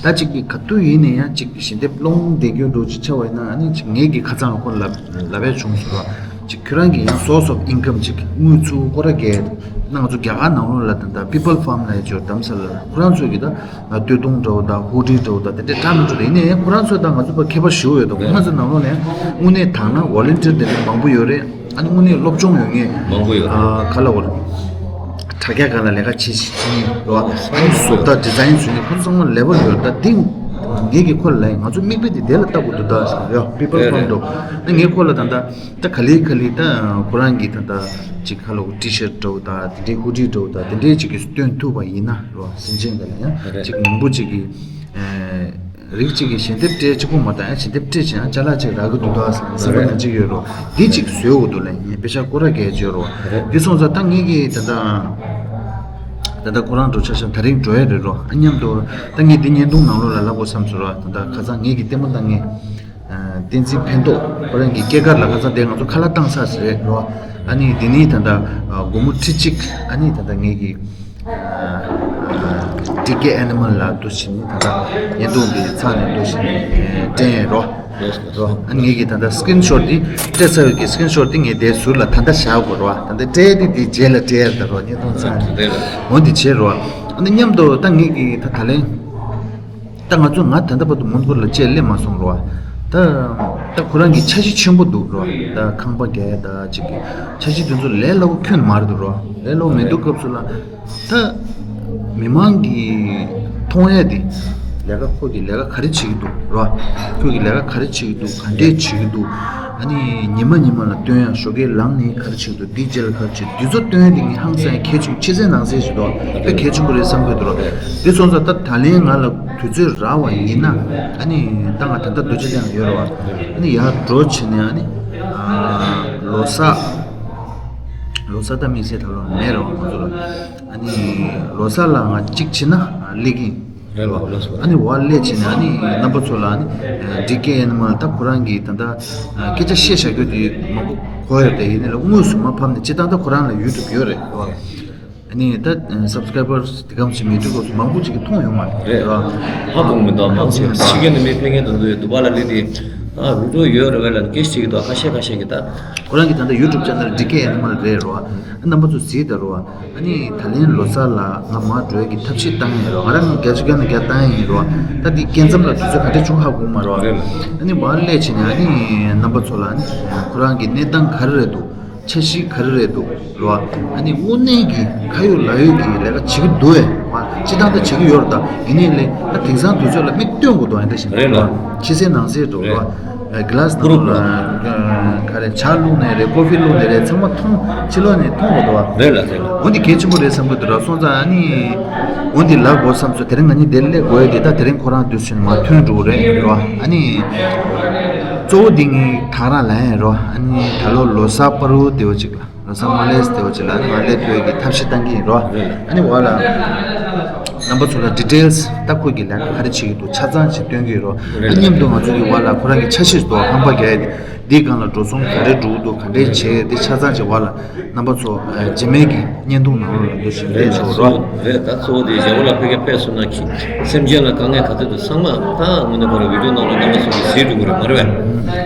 ད་ཅིག་གི་ག་དུས་ཡིན་ནའི་ཡང་ཅིག་གི་ཞལ་འདེབས་སློང་བསྡད་རྒྱུ་འདྲ་ཅིག་ཆགས་པ་ཡིན་ན། ཨ་ནི་ཅིག་ངེད་ཀྱི་ཁ་སང་ལ་ཁོ་ལབ་ལབ་ཡ་བྱུང་སོང་རོ། ཅིག་ཁྱོད་རང་གི་ཡང་source of income ཅིག་དངུལ་ཚུར་སྐོར་ར་རྒྱག་ ན་ང་ཚོ་རྒྱ་གར་ནང་ལོགས་ལ་ད་ལྟ་པི་པལ་ཕཱམ་ལབ་ཡ་ཅིག་ཡོད། རྡ་རམ་ས་ལ་ལ་ཁོ་རང་ཚོས་ཀྱི་ད་སྟོད་ཐུང་འདྲ་བོ་དང་ཧུ་ཌི་འདྲ་བོ་དང་དེ་འདྲའི་འདྲ་མི་འདྲ་རེད། ཡིན་ནའི་ཁོ་རང་ཚོ་དང་ང་ཚོ་བར་ཁྱད་པར་ཞེ་པོ་ཡོད་དོ། ཁོ་རང་ཚོ་ནང་ལོགས་ནས་དངོས་གནས་དྲང་གནས་ཝོ་ལན་ཊིར་དེ་འདྲ་མང་པོ་ཡོད་རེད། ཨ་ནི་དངོས་གནས་སློབ་སྦྱོང་ཡོད་མཁན་མང་པོ་ཡོད་རེད། ཨ་ག་ལབ་དགོས་རེད། དྲ་རྒྱ་སྒང་ལ་ལས་ཀ་བྱེད་བཞིན་རེད་བ། ཨ་ནི་བཟོ་ལྟ་ཌི་ཛའིན་བཟོ་མཁན་ཁོ་ཚོ་ཚང་མ་ལེ་ཝལ་ཡོད་རེད། ད་འདི་ངེད་ཀྱིས་ཁོ་ལ་ལབ་ཡིན། ང་ཚོ་མིག་དཔེ་དེ་དེ་ལ་ལྟ་དགོས་འདུག་ད་ཟེར་ཡ་པི་པལ་ཕཱམ་འདྲ་བོ། ཨ་ངས་ཁོ་ལ་ད་ལྟ་ད་ག་ལེ་ག་ལེ་ད་ཁོ་རང་གི་ད་ལྟ་ཅིག་ཁ་ལོ་ཊི་ཤར་ཊི་འདྲ་བོ་དང་དེ་འདྲའི་ཧུ་ཌི་འདྲ་བོ་དང་དེ་འདྲའི་ཅིག་གི་སྟོན་ཐུབ་པ་ཡིན་ན་རོ། སེམས་ཅན་འགའ་ལ་ཡང་རེད། ཅིག་མང་པོ་ཅིག་གི་ཨེ་རིགས་ཅིག་གི་ཞལ་འདེབས་སྤྲད་གཅིག་པོ་མ་གཏོགས་ཡང་ཞལ་འདེབས་སྤྲད་ཅིག་ཡང་ཅ་ལག་ཅིག་རག་གི་འདུག་ད་བསམ་བསམ་པ་ཡང་ཅིག་ཡོད་རོ། འདི་ཅིག་བཟོས་འོ་འདུག་ལ་ཡིན་པེ་ཤ་ཀོ་ར་གས་ཅིག་ཡོད་རོ། རེད། འདི་སོང་ཙང་ད་ངེད་ཀྱི་ད་ལྟ་ད་ལྟ་ཁོ་རང་འགྲོ་ཆ་ཤག་ད་རིང་འགྲོ་ཡ་རེད་རོ། ཨ་མཉམ་དུ་ད་ངས་འདི་བརྙན་ཐུང་ནང་ལོགས་ལ་ལབ་དགོས་བསམ་སོང་རོ། ད་ལྟ་ཁ་སང་ངེད་ཀྱི་ལྟད་མོ་ལྟ་མཁན། བསྟན་འཛིན་ཕན་ཐོགས་ཁོ་རང་གི་སྐྱེས་སྐར་ལ་ཁ་སང་དེ་ང་ཚོ་ཁ་ལག་བཏང་ས་ཞིག་རེད་རོ། ཨ་ནི་དེ་ནི་ད་ལྟ་སྒོར་མོ་ཁྲི་གཅིག་ཨ་ནི་ད་ལྟ་ངེད་ཀྱི་ཌི་ཀེ་ཨེ་ནི་མལ་ལ་འདུག་བྱས་ནས་ད་ལྟ་བརྙན་ཐུང་འདི་ཚར་ནས་འདུག་བྱས་ནས་སྤྲད་ཡས་རོ། རོ། ཨ་ནི་ངེད་ཀྱི་ད་ལྟ་སི་ཀི་རིན་ཤོཊ་འདི་སྤྲད་ཚར་བའི་གི་སི་ཀི་རིན་ཤོཊ་འདི་ངས་དེ་ཟུར་ལ་ད་ལྟ་བཞག་དགོས་རོ། ད་ལྟ་སྤྲད་དེ་དེ་རྗེས་ལ་སྤྲད་ཡས་ད་རོ། བརྙན་ཐུང་ཚར་ནས་འོ་འདི་བྱས་རོ། ཨ་ནི་མཉམ་དུ་ད་ངེད་ཀྱི་ད་ད་ལན། ད་ང་ཚོ་ང་ད་ལྟ་བར་དུ་མོན་གྷོ་ལ་ཅིག་སླེབས་མ་སོང་རོ། ད་ད་ཁོ་རང་གི་འཆར་གཞི་ཆེན་པོ་འདུག་རོ། ད་ཁང་པ་རྒྱག་ཡ་ད་ཅིག་གི་འཆར་གཞི་དེ་ཚོ་ལས་སླ་བོ་ཁྱོན་ནས་མ་རེད་འདུག་རོ། ལས་སླ་བོ་མི་འདུག་སྐབས་སུ་ལ་ད་མི་མང་གི་མཐོང་ཡ་དེ་ལས་ཀ་ཁོ་གི་ལས་ཀ་ག་རེ་བྱེད་ཀྱི་འདུག་རོ། ཁོ་གི་ལས་ཀ་ག་རེ་བྱེད་ཀྱི་འདུག་ག་འདྲས་བྱེད་ཀྱི་འདུག་ཨ་ནི་ཉི་མ་ཉི་མ་ལ་སྟོན་ཡ་ཞོགས་ཀས་ལངས་ནས་ག་རེ་བྱེད་ཀྱི་འདུག་འདི་རྗེས་ལ་ག་རེ་བྱེད་འདི་ཚོ་སྟོན་ཡ་དེ་ངས་ཧང་སང་གལ་ཆེན་ཆེ་སའི་ནང་གསེས་ཞིག་འདུག་དཔེ་གལ་ཆེན་པོ་རེད་བསམ་གྱི་འདུག་རོ། དེ་སོང་ཙང་ད་ད་ལན་ང་ལ་དུས་ཚོད་རག་པ་ཡིན་ན་ཨ་ནི་ད་ང་ད་ལྟ་རྡོ་རྗེ་གླིང་ལ་ཡོད་རེད་བ། ཨ་ནི་ཡར་འགྲོ་བྱས་ནས་ཨ་ནི་ལོ་གསར་ལོ་གསར་ད་དམིགས་བསལ་ད་ལོ་མེད་རེད་བ་ང་ཚོ་ལ། ཨ་ནི་ལོ་གསར་ལ་ང་གཅིག་བྱས་ན་སླེབས་ཀྱི་ཡིན། རེད་བ། ལགས་སོ། ཨ་ནི་བ་སླེབས་བྱས་ནས་ཨ་ནི་རྣམ་པ་ཚོ་ལ་ཨ་ནི་ཌི་ཀེ་ཨེ་ནི་མལ་ད་ཁོ་རང་གི་ད་ལྟ་སྐད་ཆ་བཤད་བཞག་རྒྱུ་དེ་མང་པོ་གོ་ཡོད་དེ་ཡིན་ནའི་ལ་དངོས་སུ་མ་ཕབ་ནས་སྤྱིར་བཏང་ད་ཁོ་རང་ལ་ཡུ་ཊུབ་ཡོད་རེད་བ། ཨ་ནི་ད་སབ་སི་ཀ་རའི་བར་དེ་གམ་ཞིག་མེད་དུས་སྐབས་སུ་མང་པོ་ཅིག་གིས་མཐོང་ཡོང་མ་རེད་རེད་བ། ཧ་གོ་མི་འདུག་མང་ཆེ་ཕྱི་རྒྱལ་ནས་མི་ཕེབས་མཁན་དེ་ཚོ་ཡོད་དུ་བ་ལ་ལི་དེ་ཨ་རུ་ཏོ་ཡོད་རེད་བས་ལ་སྐད་ཆ་དྲིས་ཀྱི་འདུག་ཁ་ཤས་ཁ་ཤས་ཀྱིས་ད་ཁོ་རང་གི་ད་ལྟ་ཡུ་ཊུབ་ཅེ་ནལ་ཌི་ཀེ་ཨེ་ནི་མལ་རེད་རོ། རྣམ་པ་ཚོ་གཟིགས་ད་རོ། ཨ་ནི་ད་ལན་ལོ་གསར་ལ་ང་མར་འགྲོ་ཡ་གི་ཐབས་ཤེས་བཏང་ཡིན་རོ། ང་རང་བརྒྱ་ཆ་བརྒྱ་ནས་བརྒྱ་བཏང་ཡིན་རོ། ད་འདི་སྐབས་མཚམས་ལ་དུས་ཚོད་ག་འདྲ་བྱུང་ཧ་གོ་མ་རོ། རེད་ལ། ཨ་ནི་མར་སླེབས་བྱས་ནས་ཨ་ནི་རྣམ་པ་ཚོ་ལ་ཨ་ནི་ཁོ་རང་གི་གནས་སྟངས་ག་རེ་རེད་འདུག་འཆར་གཞི་ག་རེ་རེད་འདུག་རོ། ཨ་ནི་དངོས་གནས་ཀྱི་ཁ་ཡོད་ལག་ཡོད་ཀྱི་ལས་ཀ་བྱེད་ཀྱི་འདུག་ཨེ། མ་སྤྱིར་བཏང་ད་བྱེད་ཀྱི་ཡོད་རེད་ད། ཡིན་ནའི་ལས་ད་དེང་སང་དུས་ཚོད་ལ་མིག་སྟོན་དགོས་འདུག་ཨེ། འདི་བཞིན་རེད་ལ། ཕྱི་གསལ་ནང་གསལ་འགྲོ་རོ། རེད། གི་ལ་སི་ནང་ལ་ག་རེ་ཇ་བླུགས་ནས་རེད། ཀོ་ཧྥི་བླུགས་ནས་རེད། ཚང་མ་མཐོང་ཕྱི་ལོགས་ནས་མཐོང་དགོས་འདུག་བ། རེད་ལ་རེད་ལ། འོ་འདི་གལ་ཆེན་པོ་རེད་བསམ་གྱི་འདུག་ར། སོང་ཙང་ཨ་ནི་འོ་འདི་ལབ་དགོས་བསམ་སོང་། དེ་རིང་ང་གཉིས་འདིར་སླེབས་དགོས་ཡ་དེ་ད་དེ་རིང་ཁོ་རང་དུས་ཚོད་མ་ཐོན་འགྲོ་གི་རེད་ར། ཨ་ནི་གཙོ་བོ་འདི་ངས་ད་རང་ལབ་ཡ་ར། ཨ་ནི་ད་ལོ་ལོ་གསར་པ་རུ་དེ་བ་ཅིག་ལ། ལོ་གསར་མ་སླེབས་དེ་བ་ཅིག་ལ་ཨ་ནི་ང་སླེབས་དགོས་ཀྱི་ཐབས་ཤེས་བཏང་གི་ཡིན་རོ། ཨ་ནི་བ་ལ་རྣམ་པ་ཚོ་ལ་ཌི་ཊེལ་སི་ད་ཁོ་གི་ལས་ཀ་ག་རེ་བྱེད་ཀྱི་འདུག་ཆ་ཚང་ཅིག་སྟོན་གྱི་ཡིན་རོ། ཨ་མཉམ་དུ་ང་ཚོ་གི་བ་ལ་ཁོ་རང་གི་འཆར་གཞི་འདུག་ཁང་པ་རྒྱག་ཡ་དེ་འདིའི་སྒང་ལ་འགྲོ་སོང་ག་རེ་འགྲོ་གི་འདུག་ག་འདྲས་བྱས་དེ་ཆ་ཚང་ཅིག་བ་ལ་རྣམ་པ་ཚོ་རྗེས་མའི་གི་བརྙན་ཐུང་ནང་ལོགས་ལ་འདུག་ཞིག་རེད་ཆོག་རོ། རེད། ད་གཙོ་བོ་དེ་རྒྱལ་པོ་ལ་ཕ་གིར་ཕེབས་སོང་ན་གི་སེམས་ཅན་ལ་དཀའ་ངལ་ག་ཚོད་འདུག་ཚང་མ་ད་དངོས་གནས་ཁོ་རང་བི་ཌིའོ་ནང་ལ་རྣམ་པ་ཚོ་གི་གཟིགས་འགྲོ་གི་རེད་མ་རེད་བས།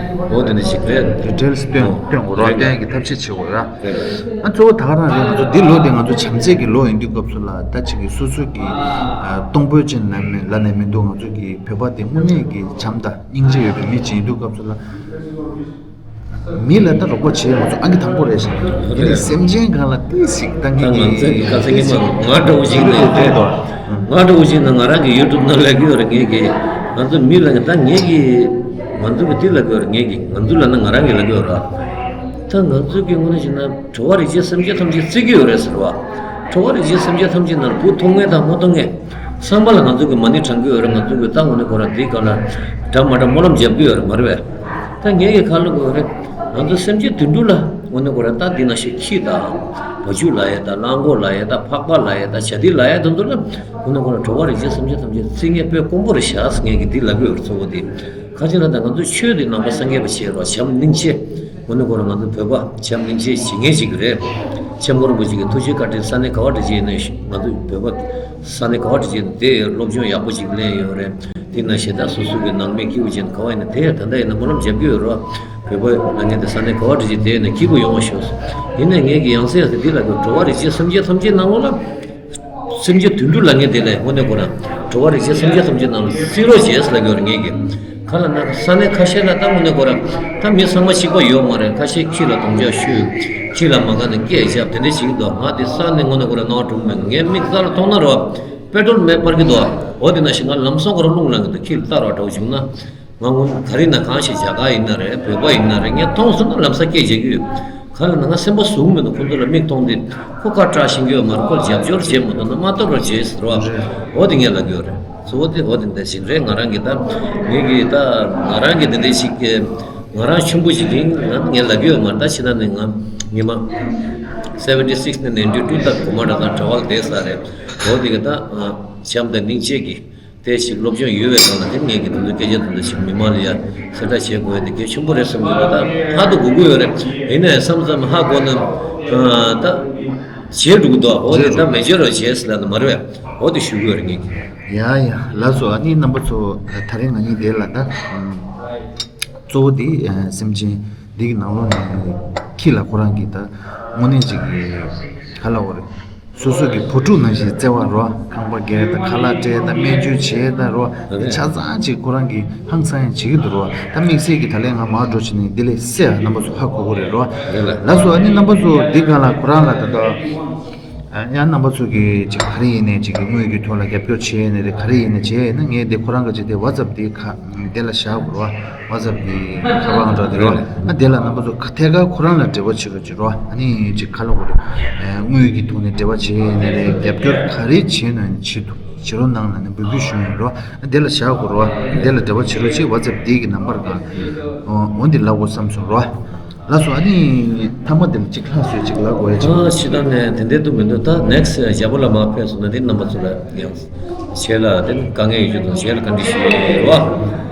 འོ་དེ་འདྲ་ཞིག་རེད། ཌི་ཊེལ་སི་སྟོན་སྟོན་དགོས་རོགས་སྟོན་གྱི་ཐབས་ཤེས་བྱེད་དགོས་ར། ཨ་གཙོ་བོ་ད་ག་རང་རེད། ང་ཚོ་འདི་ལོ་དེ་ང་ཚོ་བྱམས་བརྩེ་གི་ལོ་ཡིན་དུས་སྐབས་སུ་ལ་ད་ཅིག་གི་སོ་སོ་གི་གཏོང་ཕོད་ཅན་ལ་མེད་ལ་ནས་མི་འདུག་ང་ཚོ་གི་བོད་པ་དེ་དངོས་གནས་ཀྱི་བྱམས་དང་སྙིང་རྗེ་ཡོད་པའི་མི་ཅིག་ཡིན་དུས་སྐབས་སུ་ལ་མི་ལ་ད་རོགས་པ་བྱེད་ང་ཚོ་ཨང་ཀི་དང་པོ་རེད་ཤག་ཡིན་ནའི་སེམས་ཅན་སྒང་ལ་ཏིག་ཞིག་ད་ངེད་ད་ང་ཚོའི་གི་ཀ་ས་ངེད་མ་ང་འདྲ་བོ་ཞིག་ནས་རེད་དོ། ང་འདྲ་བོ་ཞིག་ན་ང་རང་གི་ཡུ་ཊུབ་ནང་ལབ་ཀྱི་ཡོད་རེད། ངེད་ཀྱི་ང་ཚོ་མི་ལ་ད་ངེད་ཀྱི་ང་ཚོ་གི་འདི་ལབ་ཀྱི་ཡོད་རེད། ངེད་ཀྱི་ང་ཚོ་ལབ་ན་ང་རང་གི་ལབ་ཀྱི་ཡོད་རེད། ད་ང་ཚོ་གི་དངོས་གནས་བྱས་ན་འགྲོ་བ་རིགས་ཅན་སེམས་ཅན་ཐམས་ཅད་བརྩི་གི་ཡོད་རེད་ཟེར་བ། འགྲོ་བ་རིགས་ཅན་སེམས་ཅན་ཐམས་ཅད་ནང་ལ་བུ་མཐོང་མཁན་དང་མ་མཐོང་མཁན་ཚང་མ་ལ་ང་ཚོ་གི་མ་ཎི་བགྲང་གི་ཡོད་རེད། ང་ཚོ་གི་ད་དངོས་གནས་ཁོ་རང་འདིའི་སྒང་ལ་འདྲ་མ་འདྲ་སྨོན་ལམ་རྒྱབ་ཀྱི་ཡོད་རེད་མ་རེད་བས། ད་ངེད་ཀྱི་ཁ་ལོ་གི་ཡོད་རེད། ང་ཚོ་སེམས་ཅན་དུད་འགྲོ་ལ་དངོས་གནས་ཁོ་རང་ད་འདི་ན་ཞིག་ཁྱི་དང་བ་ཕྱུགས་ལབ་ཡས་དང་གླང་གོག་ལབ་ཡས་དང་ཕག་པ་ལབ་ཡས་དང་བྱ་དེ་ལབ་ཡས་དེ་ཚོ་ལ་དངོས་གནས་ཁོ་རང་འགྲོ་བ་རིགས་ཅན་སེམས་ཅན་ཐམས་ཅད་བརྩི་མཁན་དཔེ་དཀོན་པོ་རེད་ཤག་ཟེར་ངེད་ཀྱི་འདི་ལབ་ཀྱི་ཡོད་རེད། གཙོ་བོ་དེ་ག་ཅི་ལ་ད་ང་ཚོ་ཆོས་འདི་ནང་པ་སངས་རྒྱས་པ་བྱས་རོགས་བྱམས་སྙིང་རྗེ། དངོས་གནས་ཁོ་རང་ང་ཚོ་བོད་པ་བྱམས་སྙིང་རྗེ་བྱེད་མཁན་ཞིག་རེད། ཆེན་པོ་རིན་པོ་ཆེ་གི་ཐུགས་རྗེ་བཀའ་དྲིན་ས་གནས་ག་བ་འདྲ་ཅིག་ཡིན་ན་ང་ཚོ་བོད་པ་ས་གནས་ག་བ་འདྲ་ཅིག་ཡིན་ན་དེ་སློབ་སྦྱོང་ཡག་པོ་ཅིག་ལེན་ཡོད་རེད། ཡིན་ན་ཞེ་དྲག་སོ་སོ་གི་ནང་མི་སྐྱིད་པོ་ཅན་ག་བ་ཡིན་ན་དེ་ཡང་ད་ལྟ་ཡིན་ན་སྨོན་ལམ་རྒྱབ་ཀྱི་ཡོད་རེད་བ། བོད་པ་ལ་ངས་དེ་ས་གནས་ག་བ་འགྲོ་ཅིག་དེ་ཡིན་ན་སྐྱིད་པོ་ཡོང་བ་ཤོག་ཡིན་ནའི་ངེད་ཀྱི་ཡང་སེ་ཡང་སེ་འདི་ལ་གི་འགྲོ་བ་རིགས་ཅན་སེམས་ཅན་ཐམས་ཅད་ནང་ལོགས་ལ། སེམས་ཅན་དུད་འགྲོ་ལ་ངས་དེ་ལས་དངོས་གནས་ཁོ་རང་འགྲོ་བ་རིགས་ཅན་སེམས་ཅན་ཐམས་ཅད་ནང་ལ་བརྩི་རོགས་བྱེད་ཟེར་ལབ་ཀྱི་ཡོད་རེད་ངེད་ཀྱི། ག་ལ་ན་ས་གནས་ཁ་ཤས་ལ་ད་དངོས་གནས་ཁོ་རང་ད་མི་ཚང་མ་གཅིག་པ་ཡོད་མ་རེད། ཁ་ཤས་ཁྱི་ལ་རྡུང་རྒྱག་ཤོད། ཁྱི་ལ་མ་ག་ནས་སྐད་རྒྱབ་དེ་འདྲས་བྱེད་ཀྱི་འདུག་ང་དེ་ས་གནས་དངོས་གནས་ཁོ་རང་སྣང་བ་གྲུང་མེད། ངའི་མིག་རྩ་ལ་མཐོང་ན་རོ། པེ་ཏྲོལ་མེ་སྤར་གྱི་འདུག་འོ་དེ་ནང་བཞིན་ང་ལམ་སང་ཁོ་རང་རླུང་ལངས་ཀྱི་འདུག་ཁྱི་ལ་ལྟ་རོགས་འདྲ་བོ་བྱུང་ན། ང་ངོ་ག་རེ་ན་གང་ཞིག་རྒྱ་གར་ཡིན་ན་རེད། བོད་པ་ཡིན་ན་རེད། ངས་མཐོང་སོང་ན་ལམ་སང་སྐད་རྒྱག་གི་ཡོད། ག་ལ་ན་ང་སེམས་པ་ཟུག་མི་འདུག་ཁོ་ཚོ་ལ་མིག་མཐོང་དུས་ཁོ་ཁ་སྐྲག་ཤེས་ཀྱི་ཡོད་མ་རེད། ཁོ་ལ་རྒྱབ་སྐྱོར་བྱེད་མ་ཐུབ་ན་མ་གཏོགས་རོགས་བྱེད་ཟེར་བ། འོ་དེ་ངས་ལབ་ཀྱི་ཡོད་རེད། སོ་འོ་དེ་འོ་དེ་འདྲ་ཞིག་རེད། ང་རང་གི་ད་ངེད་ཀྱི་ད་ང་རང་གི་དེ་འདྲ་ཞིག་གི་ང་རང་ཆུང་པོ་ཞིག་ཡིན་ང་ངས་ལབ་ཀྱི་ཡོད་མ་རེད། ད་ཕྱི་ད་ནས་ང་ཉི་མ་seventy six ནས་ninety two ད་གོ་མ་འདྲ་ད་གྲྭ་བ་བསྡད་ས་རེད། འོ་དེ་གི་ད་བྱམས་དང་སྙིང་རྗེ་གི་དེ་ཞིག་སློབ་སྦྱོང་ཡོད་པའི་ནང་ལ་དེ་ངེད་ཀྱི་དེ་ཚོ་སྐད་ཆ་དེ་ཚོ་ཞིག་མི་མང་ལ་ཡ་གསལ་བསྒྲགས་བྱེད་དགོས་ཡ་དེ་གལ་ཆེན་པོ་རེད་བསམ་གྱི་འདུག་ད་ཧ་ཏུ་གོ་གི་ཡོད་རེད། ཡིན་ནའི་བསམ་བསམ་ཧ་གོ་ན་ད་བྱེད་འགྲོ་གི་འདུག་འོ་དེ་ད་མེ་ཇོར་རོ་བྱས་ཟེར་ལ་ན་མ་རེད་པས། འོ་དེ་ཞུ་གི་ཡོད་རེད་ངེད་ཀྱི། ཡ་ཡ་ལགས་སོ། ཨ་ནི་རྣམ་པ་ཚོ་ད་རེས་ང་གཉིས་དེ་ལ་ད་གཙོ་བོ་དེ་སེམས་ཅན་འདི་གི་ནང་ལོགས་ནས་ཁྱི་ལ་ཁོ་རང་གི་ད་དངོས་གནས་ཅིག་གི་ག་ལ་འོ་རེད། སོ་སོ་གི་བུ་ཕྲུག་ནང་བཞིན་བརྩེ་བ་རོ། ཁང་པ་བརྒལ་དང་ཁ་ལག་སྤྲད་དང་སྨན་བཅོས་བྱས་དང་རོ། ཆ་ཚང་ཅིག་ཁོ་རང་གི་ཧང་སང་ཡང་བྱེད་ཀྱི་འདུག་རོ། ད་དམིགས་བསལ་གྱི་ད་ལན་ང་མར་འགྲོ་བྱས་ནས་འདི་ལས་སེ་ཡ་རྣམ་པ་ཚོ་ཧ་གོ་གི་རེད་རོ། རེད་ལ། ལགས་སོ། ཨ་ནི་རྣམ་པ་ཚོ་འདི་ག་ལ་ཁོ་རང་ལ་ད་ལྟ་ཡང་རྣམ་པ་ཚོ་གི་ཅིག་ག་རེ་ཡིན་ནའི་ཅིག་གི་དངུལ་གྱི་ཐོག་ལ་རྒྱབ་སྐྱོར་བྱས་ནས་རེད། ག་རེ་ཡིན་ནའི་བྱས་ན་ངས་འདི་ཁོ་རང་གི་ཅིག་དེ་ཝ་ཙབ་དེ་ཁ་དེ་ལ་བཞག་དགོས་རོ། ཝ་ཙབ་གི་ཁ་པར་འདྲ་དེ་རོ། ཨ་དེ་ལ་རྣམ་པ་ཚོ་ཐད་ཀར་ཁོ་རང་ལ་འབྲེལ་བ་བྱེད་རོགས་བྱེད་རོ། ཨ་ནི་ཅིག་ཁ་ལོ་གོ་རེ་དངུལ་གྱི་ཐོག་ནས་འབྲེལ་བ་བྱས་ནས་རེད། རྒྱབ་སྐྱོར་ག་རེ་བྱས་ན་བྱེད་དུ་བྱེད་རོགས་གནང་ལ་ནི་འབོད་སྐུལ་ཞུ་ཡིན་རོ། ཨ་དེ་ལ་བཞག་དགོས་རོ། དེ་ལ་འབྲེལ་བ་བྱེད་རོགས་བྱེད། ཝ་ཙབ་དེ་གི་ནམ་བར་གང་འོ་འདི་ལབ་དགོས་བསམ་སོང་རོ། ལགས་སོ། ཨ་ནི་མཐའ་མ་དེ་ལ་གཅིག་ལྷག་སོད་ཅིག་ལབ་དགོས་ཡ་ཅིག་ཨ་ཕྱི་ལྟར་ནས་དེ་འདྲའི་འདུག་མི་འདུག་ད་next རྒྱལ་པོ་ལ་མར་ཕེབས་སོང་ན་དེ་རྣམ་པ་ཚོ་ལ་ཡང་གཞས་ལ་དེ་དཀའ་ངལ་ཡོད་རྒྱུ་དང་གཞས་ལ་བཀའ་འདྲི་ཞུ་ཡ་ཡོད་རེད་བ།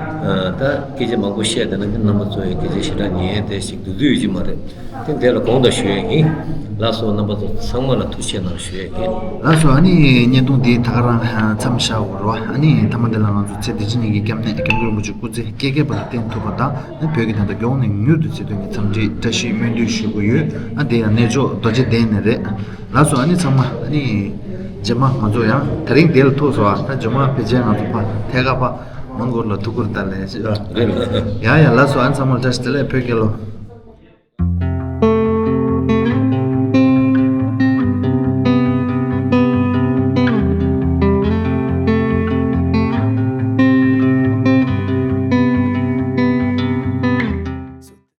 ད་སྐད་ཆ་མང་པོ་བཤད་དེ་ན་དེ་རྣམ་པ་ཚོ་ཡི་སྐད་ཆ་ཞེ་དྲག་ཉན་དེ་ཞིག་འདུག་འདུག་ཡོད་ཀྱི་མ་རེད། དེ་འདྲ་ལ་དགོངས་དག་ཞུ་ཡ་ཡིན། ལགས་སོ། རྣམ་པ་ཚོ་ཚང་མ་ལ་ཐུགས་རྗེ་གནང་ཞུ་ཡ་ཡིན། ལགས་སོ། ཨ་ནི་བརྙན་ཐུང་འདི་ད་ག་རང་མཚམས་བཞག་དགོས་རེད་བ། ཨ་ནི་མཐའ་མ་འདི་ལ་ང་ཚོ་ཚེ་འདི་ཕྱི་གཉིས་ཀྱི་སྐྱབས་གནས་སྐྱབས་མགོན་རིན་པོ་ཆེ་སྐུ་ཚེ་བསྐལ་བརྒྱའི་བར་དུ་བརྟན་ཐུབ་པ་དང་། བོད་ཀྱི་དོན་དག་མགྱོགས་ནས་མྱུར་དུ་ཆེད་དོན་གྱི་འཚམས་འདྲི་བཀྲ་ཤིས་སྨོན་འདུན་ཞུ་གི་ཡོད། ཨ་དེ་ཡང་གནས་མཆོག་རྡོ་རྗེ་གདན་ནས་རེད། ལགས་སོ། ཨ་ནི་ཚང་མ་ཨ་ནི་རྗེས་མ་ང་ཚོ་ཡང་དེ་རིང་དེ་ལ་ཐུག་སོང་ཨ། ད་རྗེས་མ་ཕལ་ཆེར་ང་ཚོ་ཕ་ཐད་ཀ་ཕ་མོན་གྷོ་ལ་ཐུག་གི་རེད་ད་ལས། རེད་ལ། ཡ་ཡ་ལགས་སོ། ཨ་ནི་ཚང་མ་ལ་བཀྲ་ཤིས་བདེ་ལེགས། བོད་རྒྱལ་ལོ།